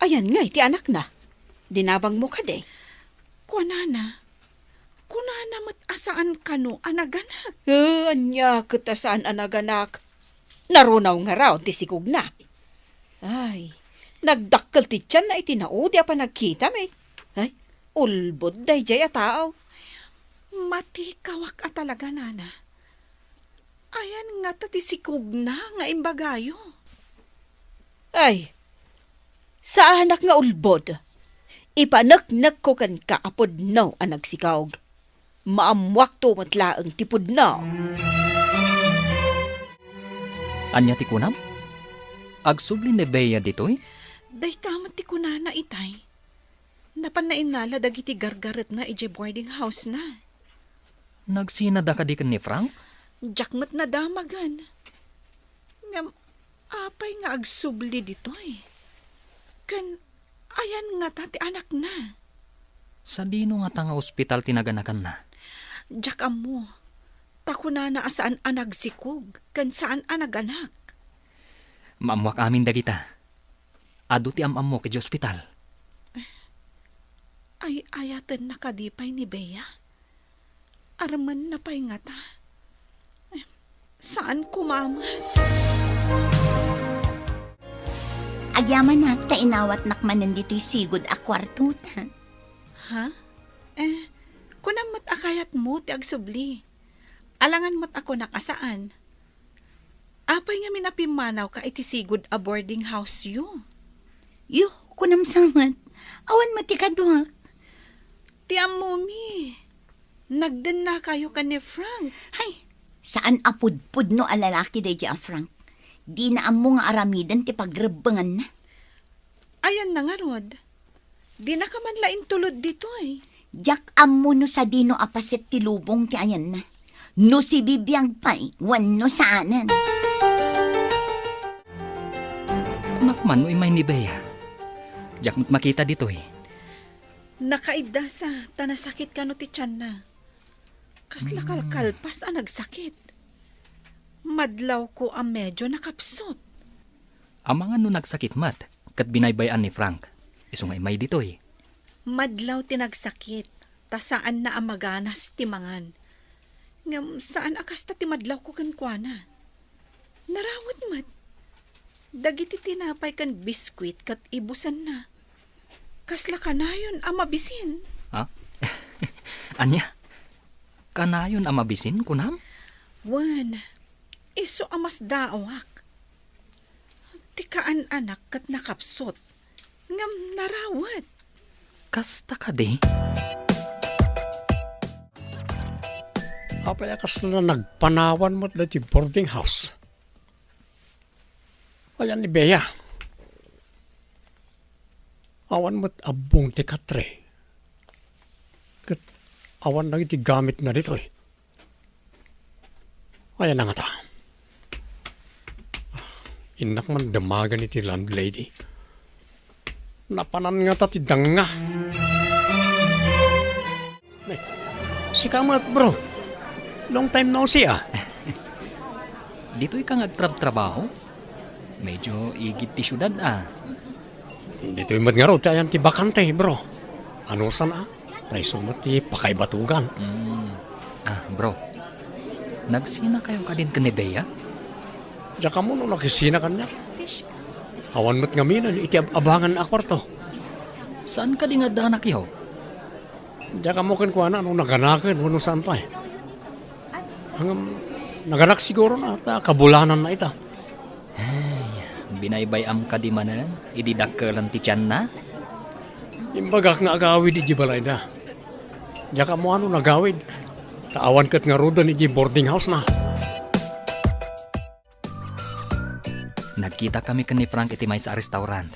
ayan ngay ti anakna? Dinabangmo kadi? Kuanana, kunana met a saan kano a naganak. Eh, ania ket a saan a naganak? Narunaw ngarud ti sikogna. Ay, nagdakkel ti tianna iti naudi a panagkitam, eh. Ay, ulbod daydiay a tao. Matikawak a talaga, nana. Ayan ngata ti sikogna nga imbagayo? Ay, saanak nga ulbod. Ipaneknekko kenka a pudno a nagsikog. Maammuakto met laeng ti pudno. Ania ti kunam? Agsubli ni Bea ditoy? Dayta met ti kunana itay. Napanna innala dagiti gargaretna idiay boarding house-na. Nagsinada kadi ken ni Frank? Diak met nadamagan. Ngem apay nga agsubli ditoy? Ken ayan ngata ti anakna? Sadino ngata nga ospital ti naganakanna? Diak ammo. Ta kunana a saan a nagsikog ken saan a naganak. Maammuak amin dagita. Adu ti am-ammok idiay ospital. Ay-ayatenna kadi pay ni Bea? Armenna pay ngata? Saan koma met? Agyamanak ta inawatnak manen ditoy sigud a kuartota. Ha? Eh, kunam met a kayatmo ti agsubli. Alangan met a kunak a saan. Apay ngamin a pimmanawka iti sigud a boarding house-yo? Yo, kunam sa met. Awan met ti kaduak. Ti ammomi, nagdennakayo ken ni Frank. Hay, saan a pudpudno a lalaki daydiay a Frank. Dina ammo nga aramiden ti pagrebbenganna. Ayanna ngarud? Dinaka man la intulod ditoy. Diak ammo no sadino a paset ti lubong ti ayanna. No sibibiag pay wenno saanen. Kunak man no immay ni Bea. Diak met makita ditoy. Nakaiddasa ta nasakit kano ti tianna. Kasla kalkalpas a nagsakit. Madlawko a medio nakapsut. Amangan no nagsakit met ket binaybay-an ni Frank, isu nga immay ditoy. Madlaw ti nagsakit, ta saanna a maganas ti mangan. Ngem saan a kasta ti madlawko kenkuana. Narawet met. Dagiti tinapay ken biskuit ket ibusenna. Kasla kanayon a mabisin. Ha? Ania? Kanayon a mabisin, kunam? Wen, isu a masdaawak. Ti kaan-anak ket nakapsut, ngem narawet. Kasta kadi? Apay a kasla nagpanawan met daytoy boarding house? Ayan ni Bea. Awan met abbong ti katre. Ket awan dagiti gamitna ditoy. Ayan na ngata. Innak man damagan iti landlady. Napanan ngata ti danga. Ay, sika met, bro. Long time no see, ah. Ditoy ka nga agtrabtrabaho? Medyo igid ti siudad, ah. Ditoy met ngarud ti ayan ti bakante, bro. Anusan, ah? Ta isu met ti pakaibatugan. Mm. Ah, bro. Nagsinakayo kadin ken ni Bea? Diak ammo no nakisina kaniak. Awan met ngamin iti ab-abangan a kuarto. Saan kadi nga addanakyo? Diak ammo kenkuana no naganaken wenno saan pay. Ngem, naganak siguro na, ta kabulananna ita. Ay, binaybay-am kadi manen idi dakkelan ti tianna? Imbagak nga agawid idiay balayda. Diak ammo no nagawid, ta awan ket ngaruden idiay boarding house-na. Nagkitakami ken ni Frank iti maysa a restaurant.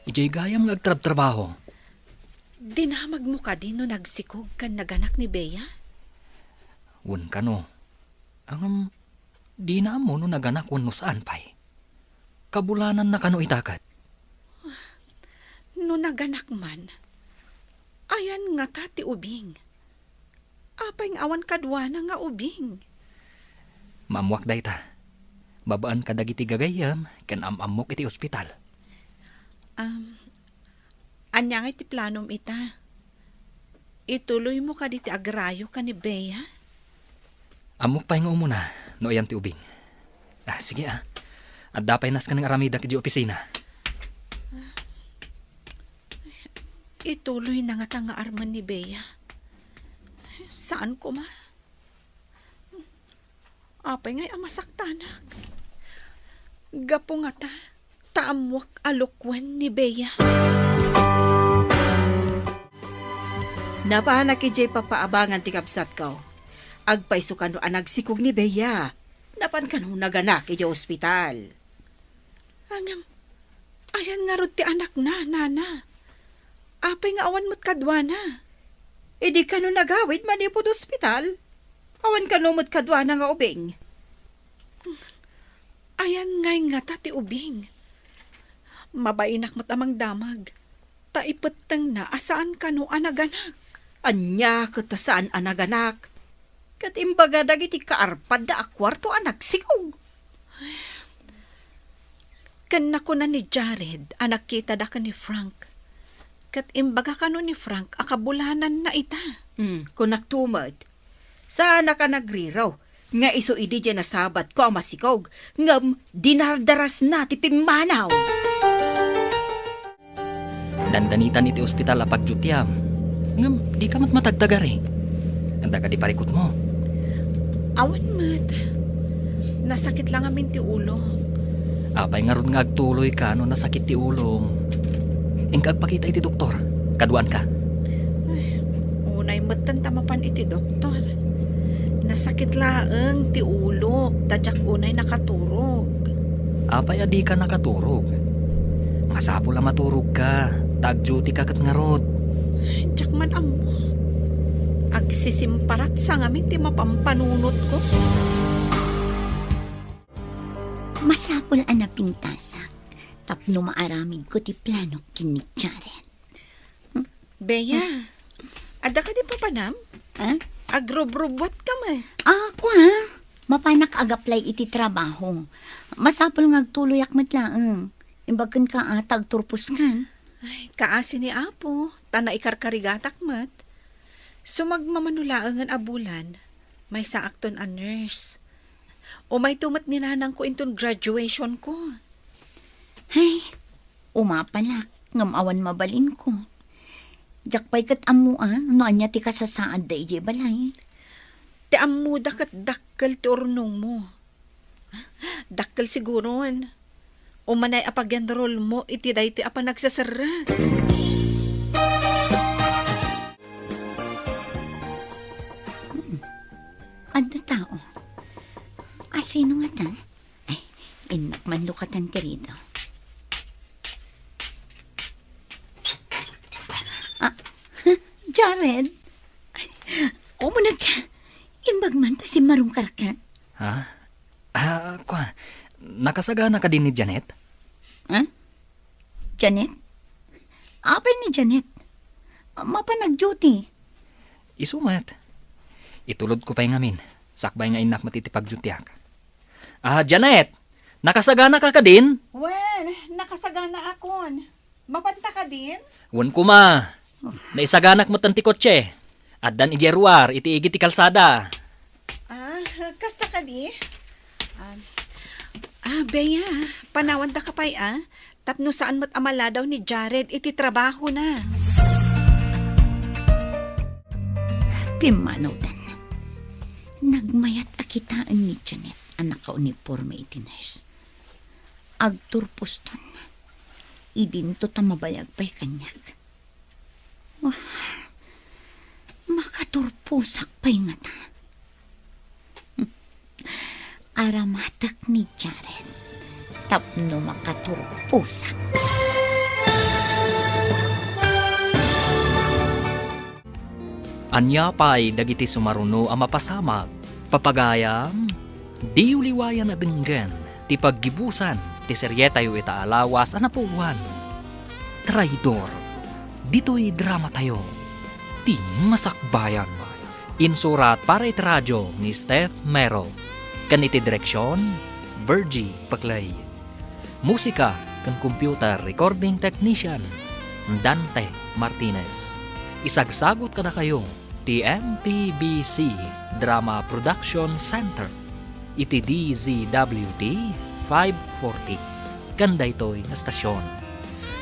Idiay gayam nga agtrabtrabaho. Dinamagmo kadi no nagsikog ken naganak ni Bea? Wen kano. Ngem, dina ammo no naganak wenno saan pay. Kabulananna kano ita ket. No naganak man, ayan ngata ti ubing? Apay nga awan kaduana nga ubing? Maammoak dayta. Babaen kadagiti gagayyem ken am-ammok iti ospital. Am, ania ngay ti planom ita? Ituloymo kadi ti agrayo ken ni Bea? Ammok pay nga umuna no ayan ti ubing. Ah, sige, ah. Adda pay nasken nga aramidak idiay opisina. Ituloyna ngata nga armen ni Bea. Saan koma? Apay ngay a masaktanak? Gapu ngata ta ammoak a lukuen ni Bea. Napanak idiay papaabangan ti kabsatko. Agpayso kano a nagsikog ni Bea. Napan kano naganak idiay ospital. Ngem, ayan ngarud ti anakna, nana? Apay nga awan met kaduana? Idi kano nagawid manipud ospital? Awan kano met kaduana nga ubing? Ayan ngay ngata ti ubing? Mabainak met a mangdamag, ta ipettengna a saan kano a naganak. Ania ket a saan a naganak? Ket imbaga dagiti kaarpadda a kuarto a nagsikog. Ken nakuna ni Jared a nagkitada ken ni Frank. Ket imbaga kano ni Frank a kabulananna ita. Hmm, kunakto met. Saanak a nagriraw nga isu idi diay nasabatko a masikog, ngem dinardarasna ti pimmanaw. Dandanitan iti ospital a pagdutiam. Ngem, dika met matagtagari. Adda kadi parikutmo? Awan met. Nasakit la ngamin ti ulok. Apay ngarud nga agtuloyka no nasakit ti ulom? Inka agpakita iti doktor. Kaduaanka. Ay, unay metten ta mapan iti doktor. Nasakit laeng ti ulok, ta diak unay nakaturog. Apay a dika nakaturog? Masapul a maturogka, ta agdutika ket ngarud. Diak man ammo. Agsisimparat sa ngamin ti mapampanunotko. Masapul a napintasak tapno maaramidko ti planok ken ni Jared. Bea, adda kadi papanam? Ah? Agrubrubuatka met. Ah, kua, mapanak agaplay iti trabaho. Masapul nga agtuloyak met laeng. Imbag kenka a ta agturposkan. Ay, kaasi ni Apo, ta naikarkarigatak met. Sumagmamano laengen a bulan, maysaakton a nurse. Umayto met ni nanangko inton graduationko. Ay, umapalak, ngem awan mabalinko. Diak pay ket ammoan no ania ti kasasaadda idiay balay. Ti ammoda ket dakkel ti urnongmo. Dakkel siguron. Umanay a pag-enrollmo iti daytoy a panagseserrek. Hmm. Adda tao. Asino ngata? Ay, innak man no katan ti rido. Ah, Jared? Ay, umunaga. Imbag man ta simmarungkarka. Ha? Ah, kua, nakasagana kadi ni Janet? Ha? Janet? Apay ni Janet? Mapan nag-duty. Isu met. Itulodko pay ngamin, sakbay nga innak met iti pag-dutyak. Ah, Janet! Nakasaganaka kadin? Wen, nakasaganaakon. Mapanta kadin? Wen koma. Naisaganak met ti kotse. Addan idiay ruar iti igid ti kalsada. Ah, kasta kadi? Ah, ah, Bea, panawandaka pay, ah. Tapno saan met a maladaw ni Jared iti trabahona. Pimmanawdan. Nagmayat a kitaen ni Janet a nakauniporme iti nurse. Agturposton. Idinto ta mabayag pay kaniak. Wah, makaturposak pay ngata. Aramatek ni Jared tapno makaturposak. Ania pay dagiti sumaruno a mapasamak? Papagayam, diyo liwayan a denggen ti paggibusan ti serietayo ita a lawas a napuloan, Traidor. Ditoy dramatayo, ti Masakbayan. Insurat para iti radio ni Steph Mero, ken iti direksion, Virgie Paclay. Musika ken computer recording technician, Dante Martinez. Isagsagut kadakayo ti M P B C Drama Production Center iti D Z W T five forty ken daytoy nga stasyon.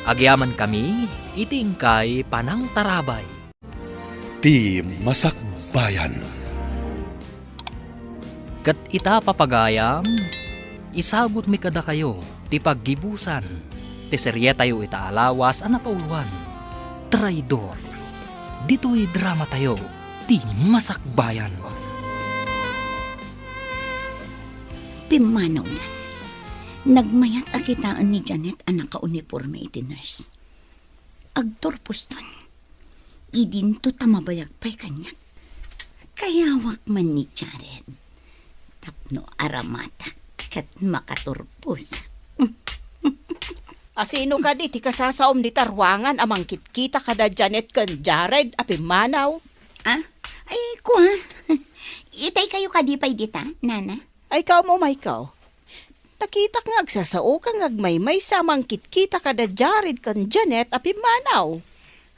Agyamankami iti inkay panangtarabay. Ti Masakbayan. Ket ita, papagayam, isagutmi kadakayo ti paggibusan ti serietayo ita a lawas a napauluan, Traidor. Ditoy dramatayo, ti Masakbayan. Pimmanawnan, nagmayat a kitaen ni Janet a nakauniporme iti nurse. Agturposton. Idinto ta mabayag pay kaniak. Kayawak man ni Jared tapno aramatak ket makaturpos. Asino kadi ti kasasaom dita ruangan a mangkitkita kada Janet ken Jared a pimmanaw? Ah? Ay, kua. Itay kayo kadi pay dita, nana? Ay, kaum umaykaw. Nakitak nga agsasaoka nga agmaymaysa a mangkitkita kada Jared ken Janet a pimmanaw.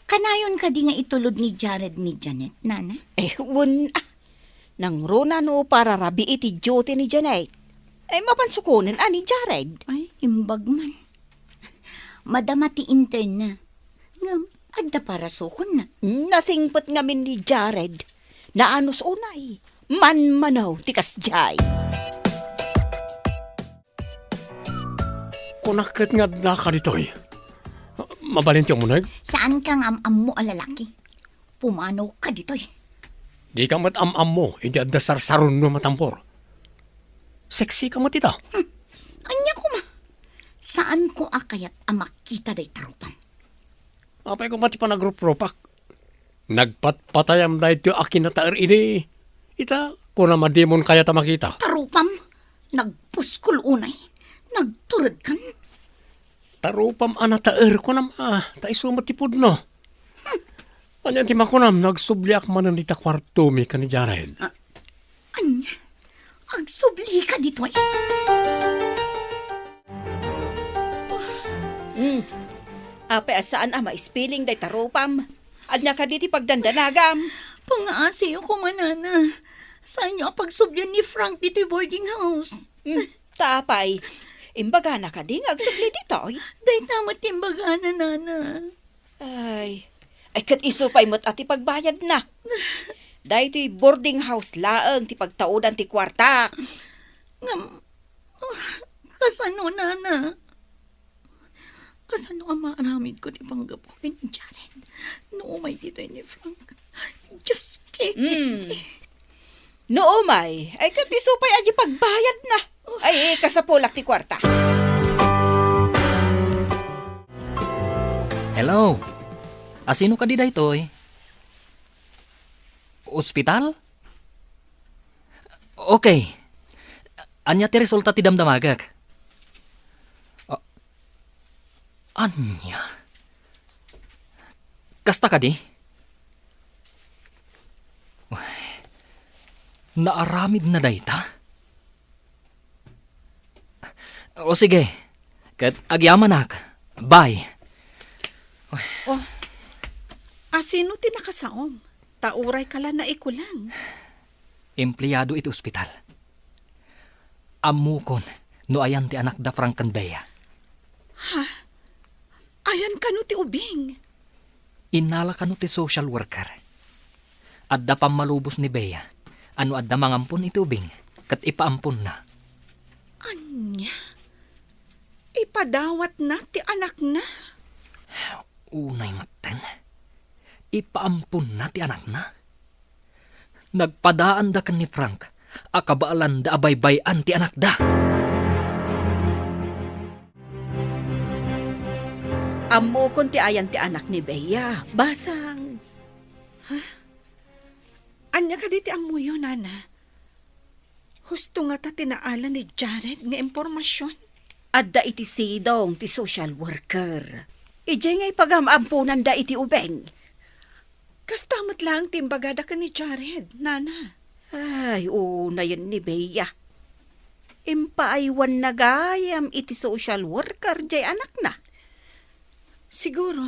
Kanayon kadi nga itulod ni Jared ni Janet, nana? Eh, wen, ah. Nangruna no para rabii ti duty ni Janet. Ay, mapan sukonen a ni Jared. Ay, imbag man. Madama ti intern na. Ngem, adda parasukonna. Nasingpet ngamin ni Jared. Naanus unay. Manmanaw ti kasdiay. Kunak ket nga addaka ditoy. Mabalin ti umuneg? Saan ka nga am-ammo a lalaki? Pumanawka ditoy. Di ka met am-ammo iti adda sarsaronno a matampor. Sexy ka met ita. Hmm. Ania koma? Saan ko a kayat a makita dayta rupam? Apay koma ti panagruprupak? Nagpatpatayam daytoy a kinataer idi. Ita, kunam a dimon kayat a makita. Ta rupam, nagpuskol unay, nagturedkan. Ta rupam a nataer, kunam a, ta isu met ti pudno. Hmm. Ania ti makunam no agsubliak manen dita kuartomi ken ni Jared? Ah, ania? Agsublika ditoy? Hmm. Apay a saan a maispiling dayta rupam? Ania kadi ti pagdandanagam? Pangaasiyo koma, nana. Saanyo a pagsublian ni Frank ditoy boarding house? Hmm. Ta apay, imbagana kadi nga agsubli ditoy? Dayta met ti imbagana, nana. Ay, ay, ket isu pay met a ti pagbayadna. Daytoy boarding house laeng ti pagtaudan ti kuartak. Ngem, ah, kasano, nana? Kasano a maaramidko ti panggapu ken ni Jaren no umay ditoy ni Frank? Diosko! Mm. No umay, ay, ket isu pay a di pagbayadna. Ay, kasapulak ti kuarta. Hello. Asino kadi daytoy? Ospital? Okay. Ania ti resulta ti damdamagek? A-, ania? Kasta kadi? Uy, naaramidna dayta? O sige, ket agyamanak. Bye. Oh, asino ti nakasaom? Ta uray ka la naikulang. Empleado iti ospital. Ammokon no ayan ti anak da Frank ken Bea. Ha? Ayan kano ti ubing? Innala kano ti social worker. Adda pammalubos ni Bea a no adda mangampon iti ubing, ket ipaamponna. Ania? Ipadawatna ti anakna? Unay metten. Ipaamponna ti anakna. Nagpadaanda ken ni Frank a kabaelanda a baybay-an ti anakda. Ammokon ti ayan ti anak ni Bea. Basang. Ha? Ania kadi ti ammoyo, Nana? Husto ngata ti naala ni Jared nga impormasion? Adda iti sidong ti social worker. Idiay nga ipagam-amponanda iti ubing. Kasta met laeng ti imbagada ken ni Jared, Nana. Ay, unayen ni Bea. Impaaywanna gayam iti social worker jay anakna. Siguro,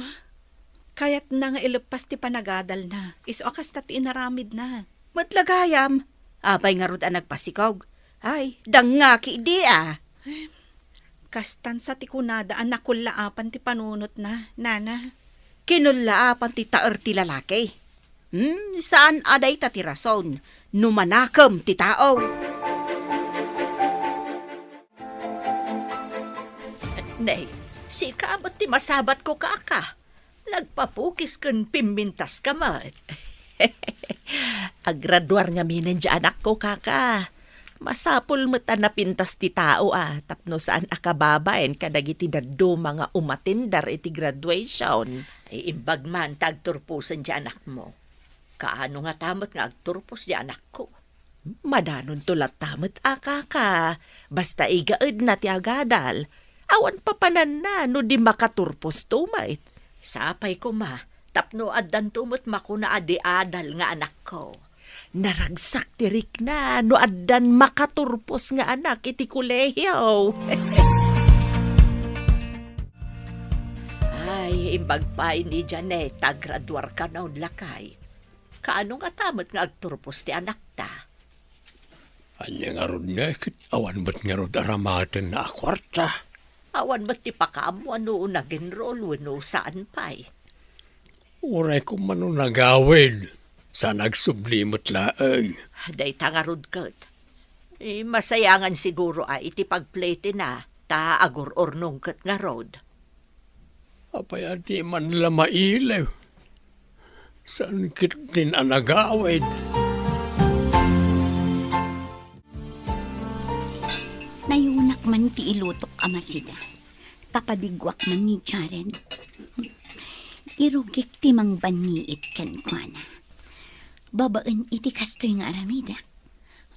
kayatna nga ileppas ti panagadalna, isu a kasta ti inaramidna. Met la gayam, apay ngarud a nagpasikog? Ay, dangngaki idi a. Kastan sa ti kunada a nakullaapan ti panunotna, Nana. Kinullaapan ti taer ti lalaki. Hmm, saan a dayta ti rason no manakem ti tao. Nay, sika met ti masabatko, kaka. Nagpapukis ken pimmintaska met. Agraduar ngaminen ti anakko, kaka. Masapul met a napintas ti tao a tapno saan a kababain kadagiti dadduma nga umatindar iti graduation. Ay, imbag man ta agturposen ti anakmo. Kaano ngata met nga agturpos ti anakko? Madanonto latta met a, kaka. Basta igaedna ti agadal. Awan papananna no di makaturposto met. Sapay koma, tapno addanto met makuna a di adal nga anakko. Naragsak ti rikna no addan makaturpos nga anak iti kolehiyo. Ay, imbag pay ni Janet a graduar kano, lakay. Kaano ngata met nga agturpos ti anakta? Ania ngarud nga ket awan met ngarud aramatenna a kuarta? Awan met ti pakaammo a no nag-enroll wenno saan pay. Uray koma no nagawid, saan a nagsubli met laeng. Dayta ngarud ket. Eh, masayangan siguro a iti pagpletina, ta agur-urnong ket ngarud. Apay a di man la mailiw? Saan ketdin a nagawid? Nayunak man ti ilutok a masida. Tapadiguak man ni Jared. Irugik ti mangbanniit kenkuana. Babaen iti kastoy nga aramida,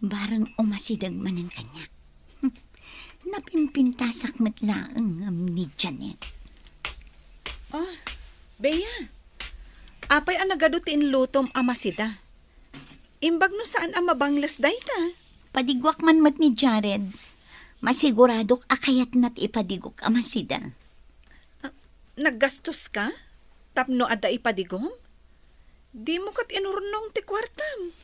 bareng umasideg manen kaniak. Napimpintasak met laeng ngem ni Janet. Ah, Bea, apay a nagadu ti inlutom a masida? Imbag no saan a mabangles dayta? Padiguak man met ni Jared. Masiguradok a kayatna ti ipadigok a masida. Ah, naggastoska tapno adda ipadigom? Dimo ket inurnong ti kuartam.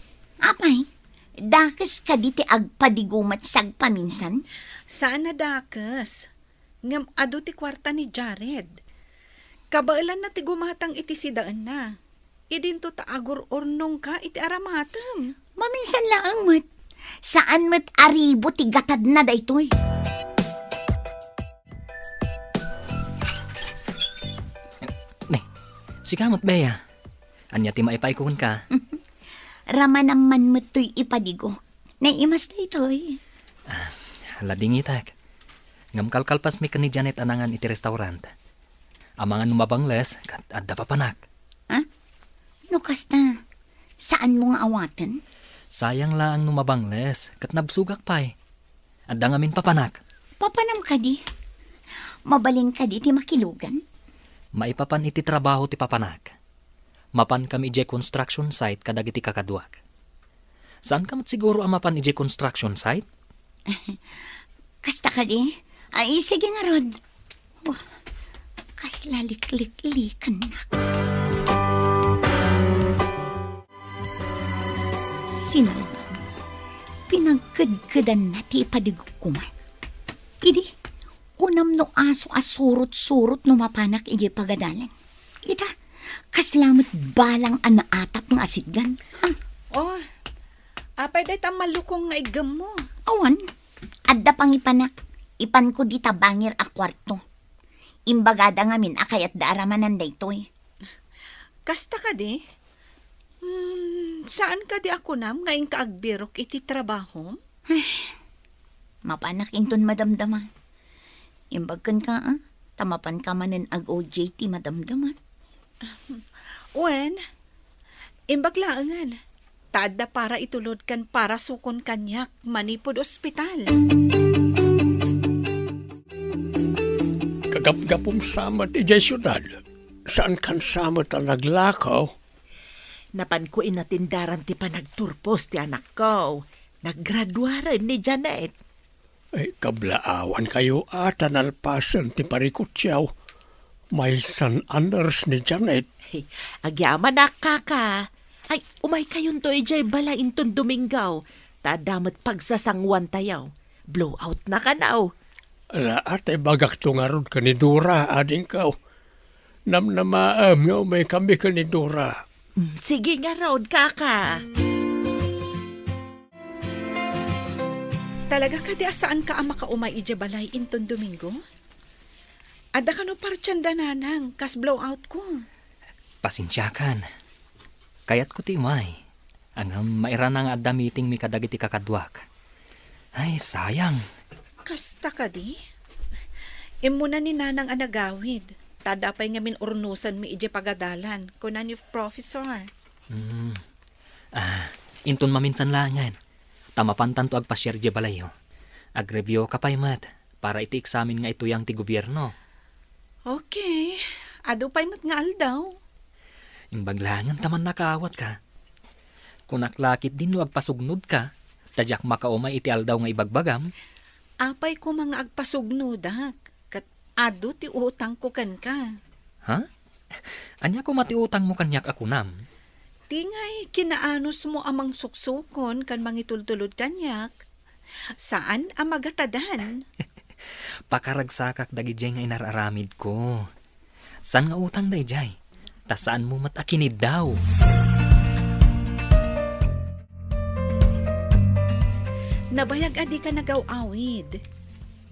Apay, dakes kadi ti agpadigo met sagpaminsan? Saan a dakes. Ngem adu ti kuarta ni Jared. Kabaelanna ti gumatang iti sidaenna. Idinto ta agur-urnongka iti aramatem. Maminsan laeng met. Saan met a ribo ti gatadna daytoy. Ne, sika met, Bea. Ania ti maipaayko kenka? Ramanam man met toy ipadigok. Naimas daytoy. Ah, ladingitek. Ngem kalkalpasmi ken ni Janet a nangan iti restaurant. Amangan no mabangles, ket adda papanak. Ha? No kasta, saanmo nga awaten? Sayang laeng no mabangles, ket nabsogak pay. Adda ngamin papanak. Papanam kadi? Mabalin kadi ti makilugan? Maipapan iti trabaho ti papanak. Mapankami idiay construction site kadagiti kakaduak. Saanka met siguro a mapan idiay construction site? Kasta kadi? Ay, sige ngarud. Oh, kasla likliklikannak. Sinalbag, pinagkedkedanna ti ipadigok koma. Idi, kunam no aso a surot-surot no mapanak idiay pagadalan. Ita, kasla met balang a naatap nga asidgan. Ah. Oh, apay dayta a malukong nga iggemmo? Awan, adda pangipanak. Ipanko dita bangir a kuarto. Imbagada ngamin a kayatda a ramanan daytoy. Kasta kadi? Hmm, saan kadi a kunam nga inka agbirok iti trabahom? Mapanak inton madamdama. Imbag kenka, a, ta mapanka manen ag-O J T madamdama. Wen, imbag laengen. ta adda para itulod ken para sukon kaniak manipud ospital. Kagapgapum sa met idiay siudad, saankan sa met a naglakaw? Napanko inatindaran ti panagturpos ti anakko. Naggraduaren ni Janet. Ay, kablaawankayo a ta nalpasen ti parikutiaw. Maysan a nurse ni Janet. Ay, agyamanak, kaka. Ay, umaykayonto idiay balay inton Domingo. Ta adda met pagsasanguantayo. Blowout na kano. Ala, ata ibagakto ngarud ken ni Dora, adingko. Namnamaem nga umaykami ken ni Dora. Mm, sige ngarud, kaka. Talaga kadi a saanka a makaumay idiay balay inton Domingo? Adda kano partianda, nanang, kas blowoutko? Pasensiakan. Kayatko ti umay. Ngem mairana nga adda meetingmi kadagiti kakaduak. Ay, sayang. Kasta kadi? Immuna ni nanang a nagawid. Ta adda pay ngamin urnosenmi idiay pagadalan, kuna ni Professor. Hmm. Ah, inton maminsan laengen. Ta mapantanto agpasiar idiay balayyo. Agreviewka pay met para iti eksamen nga ituyang ti gobierno. Okay. Adu pay met nga aldaw. Imbag laengen ta mannakaawat ka. Kunak la ketdi no agpasugnodka, ta diak makaumay iti aldaw nga ibagbagam. Apay koma nga agpasugnodak, ket adu ti utangko kenka. Ha? Ania koma ti utangmo kaniak a kunam? Ti ngay kinaanusmo a mangsuksukon ken mangitultulod kaniak, saan a magatadan. Pakaragsakak dagidiay nga inar-aramidko. Saan nga utang daydiay? Ta saanmo met a kiniddaw. Nabayag a dika nagaw-awid.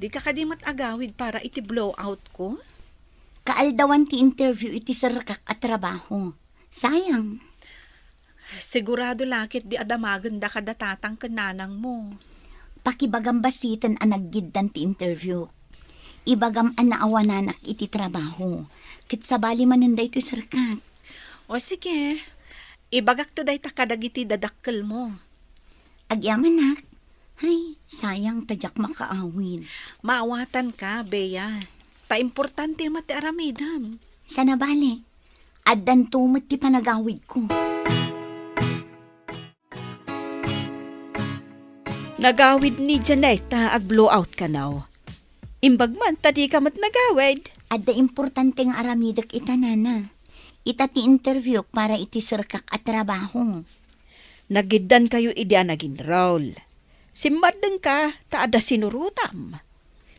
Dika kadi met agawid para iti blowoutko? Kaaldawan ti interview iti serkak a trabaho. Sayang. Sigurado la ketdi a damagenda kada tatang ken nanangmo. Pakibagam basiten a naggiddan ti interview. Ibagam a naawananak iti trabaho. Ket sabali manen daytoy serkak. O sige, ibagakto dayta kadagiti dadakkelmo. Agyamanak. Ay, sayang ta diak makaawid. Maawatanka, Bea. Ta importante met ti aramidem. Saan a bale, addanto met ti panagawidko. Nagawid ni Janet ta agblowout kano. Imbag man ta dika met nagawid. Adda importante nga aramidek ita, nana. Ita ti interviewk para iti serkak a trabaho. Nagiddankayo idi a nag-enroll. Simmaddengka ta adda sinurotam.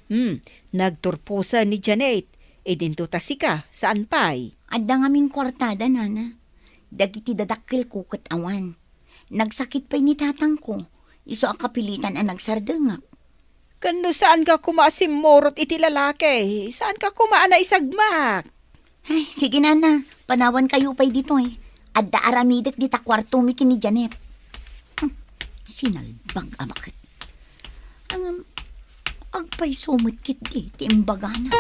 Hmm, nagturposen ni Janet, idinto ta sika, saan pay? Adda ngamin kuartada, nana. Dagiti dadakkelko ket awan. Nagsakit pay ni tatangko, isu a kapilitan a nagsardengak. Ken no saanka koma a simmurot iti lalaki, saanka koma a naisagmak. Ay, sige, nana, panawankayo pay ditoy. Adda aramidek dita kuartomi ken ni Janet. Hmm, sinalbag a baket. Ngem, agpayso met ketdi ti imbagana.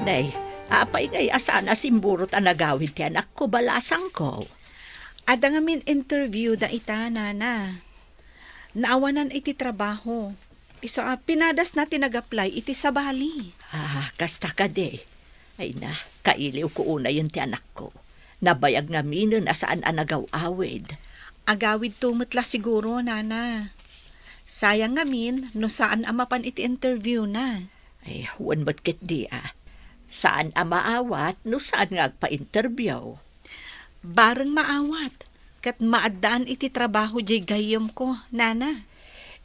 Nay, apay ngay a saan a simburot a nagawid ti anakko, balasangko? Adda ngamin interview dayta, nana. Naawanan iti trabaho. Isu a pinadasna ti nag-apply iti sabali. Ah, kasta kadi. Ay na, kailiwko unayen ti anakko. Nabayag ngaminen a saan a nagaw-awid. Agawidto met la siguro, nana. Sayang ngamin no saan a mapan iti interview na. Ay, wen met ketdi a. Saan a maawat no saan nga agpa-interview. Bareng maawat, ket maaddaan iti trabaho diay gayyemko, nana.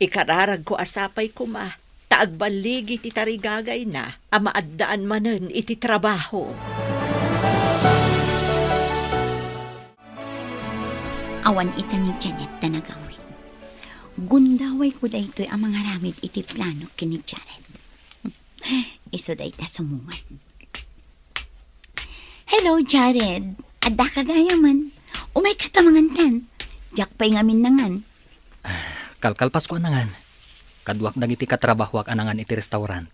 Ikararagko a sapay koma, ta agballigi ti tarigagayna a maaddaan manen iti trabaho. Awan ita ni Janet ta nagawid. Gundawayko daytoy a mangaramid iti plano ken ni Jared. Isu dayta sumungad. Hello, Jared. Addaka gayamen. Umayka ta mangantan. Diak pay ngamin nangan. Kalkalpasko a nangan. Kaduak dagiti katrabahoak a nangan iti restaurant.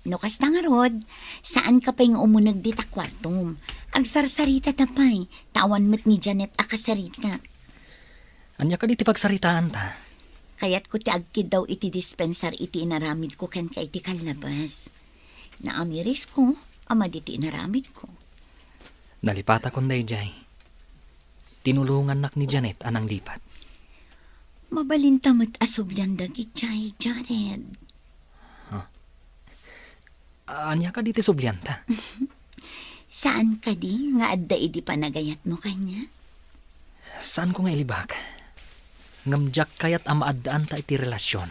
No kasta ngarud, saanka pay nga umuneg dita kuartom. Agsarsarita ta pay, ta awan met ni Janet a kasarita. Ania kadi ti pagsaritaanta? Kayatko ti agkiddaw iti dispensar iti inaramidko kenka iti kallabas. Naamirisko a madi ti inaramidko. Nalipatakon daydiay. Tinulongannak ni Janet a nanglipat. Mabalinta met a sublian dagiti Jared. Huh? Ania kadi ti sublianta? Saan kadi nga adda idi panagayatmo kaniak? Saanko nga ilibak. Ngem diak kayat a maaddaanta iti relasion.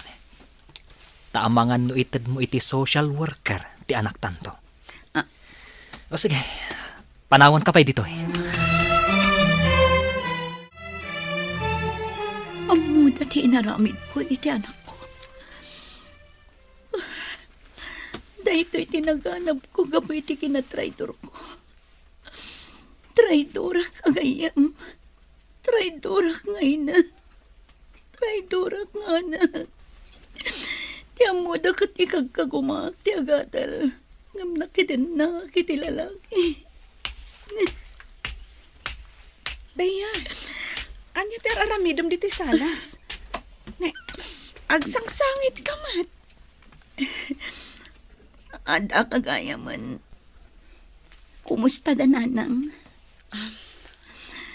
Ta amangan no itedmo iti social worker ti anaktanto. Ah. O sige, panawanka pay ditoy. Ammoda ti inaramidko iti anakko. Daytoy ti naganabko gapu iti kinatraidorko. Traidorak, agayam. Traidorak nga ina. Traidorak nga anak. Ti ammoda ket ikagkagumaak ti agadal. Ngem nakidennaak iti lalaki. Bea, ania ti ar-aramidem ditoy salas? Ne, agsangsangitka met. Adda kagayamen. Kumusta da nanang?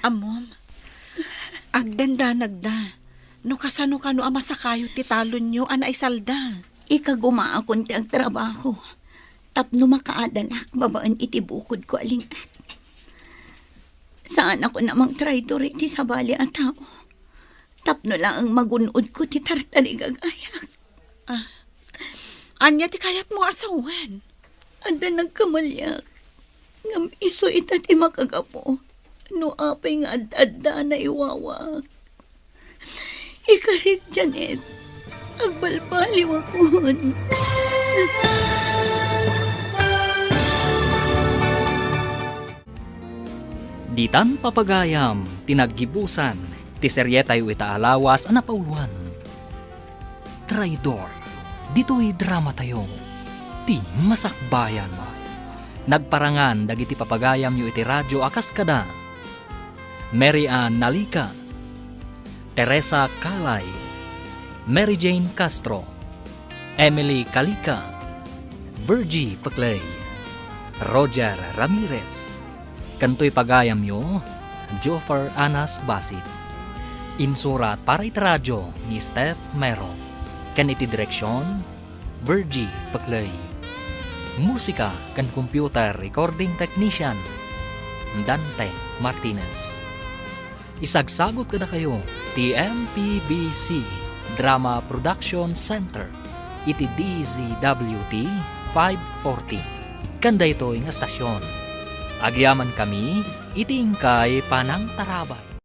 Ammom, agdandanagda no kasano kano a masakayo ti talonyo a naisalda. Ikagumaakon ti agtrabaho tapno makaadalak babaen iti bukodko a linged. Saanakon a mangtraidor iti sabali a tao tapno laeng magun-odko ti tartarigagayak. Ah, ania ti kayatmo a sawen? Adda nagkamaliak, ngem isu ita ti makagapu no apay nga ad-adda naiwawaak. Ikarik, Janet, agbalbaliwakon. Ditan papagayam ti naggibusan ti serietayo ita a lawas a napauloan. Traidor. Ditoy dramatayo, ti masakbayan. Nagparangan dagiti papagayamyo iti radio a kas kada Mary Ann Nalica, Teresa Calay, Mary Jane Castro, Emily Calica, Virgie Peclay, Roger Ramirez, ken toy pagayamyo, Joffer Anas Basit. Insurat para iti radio ni Steph Mero, ken iti direksion, Virgie Peclay. Musika ken computer recording technician, Dante Martinez. Isagsagut kadakayo ti M P B C Drama Production Center iti D Z W T five forty. Ken daytoy nga estasion, agyamankami iti inkay panangtarabay.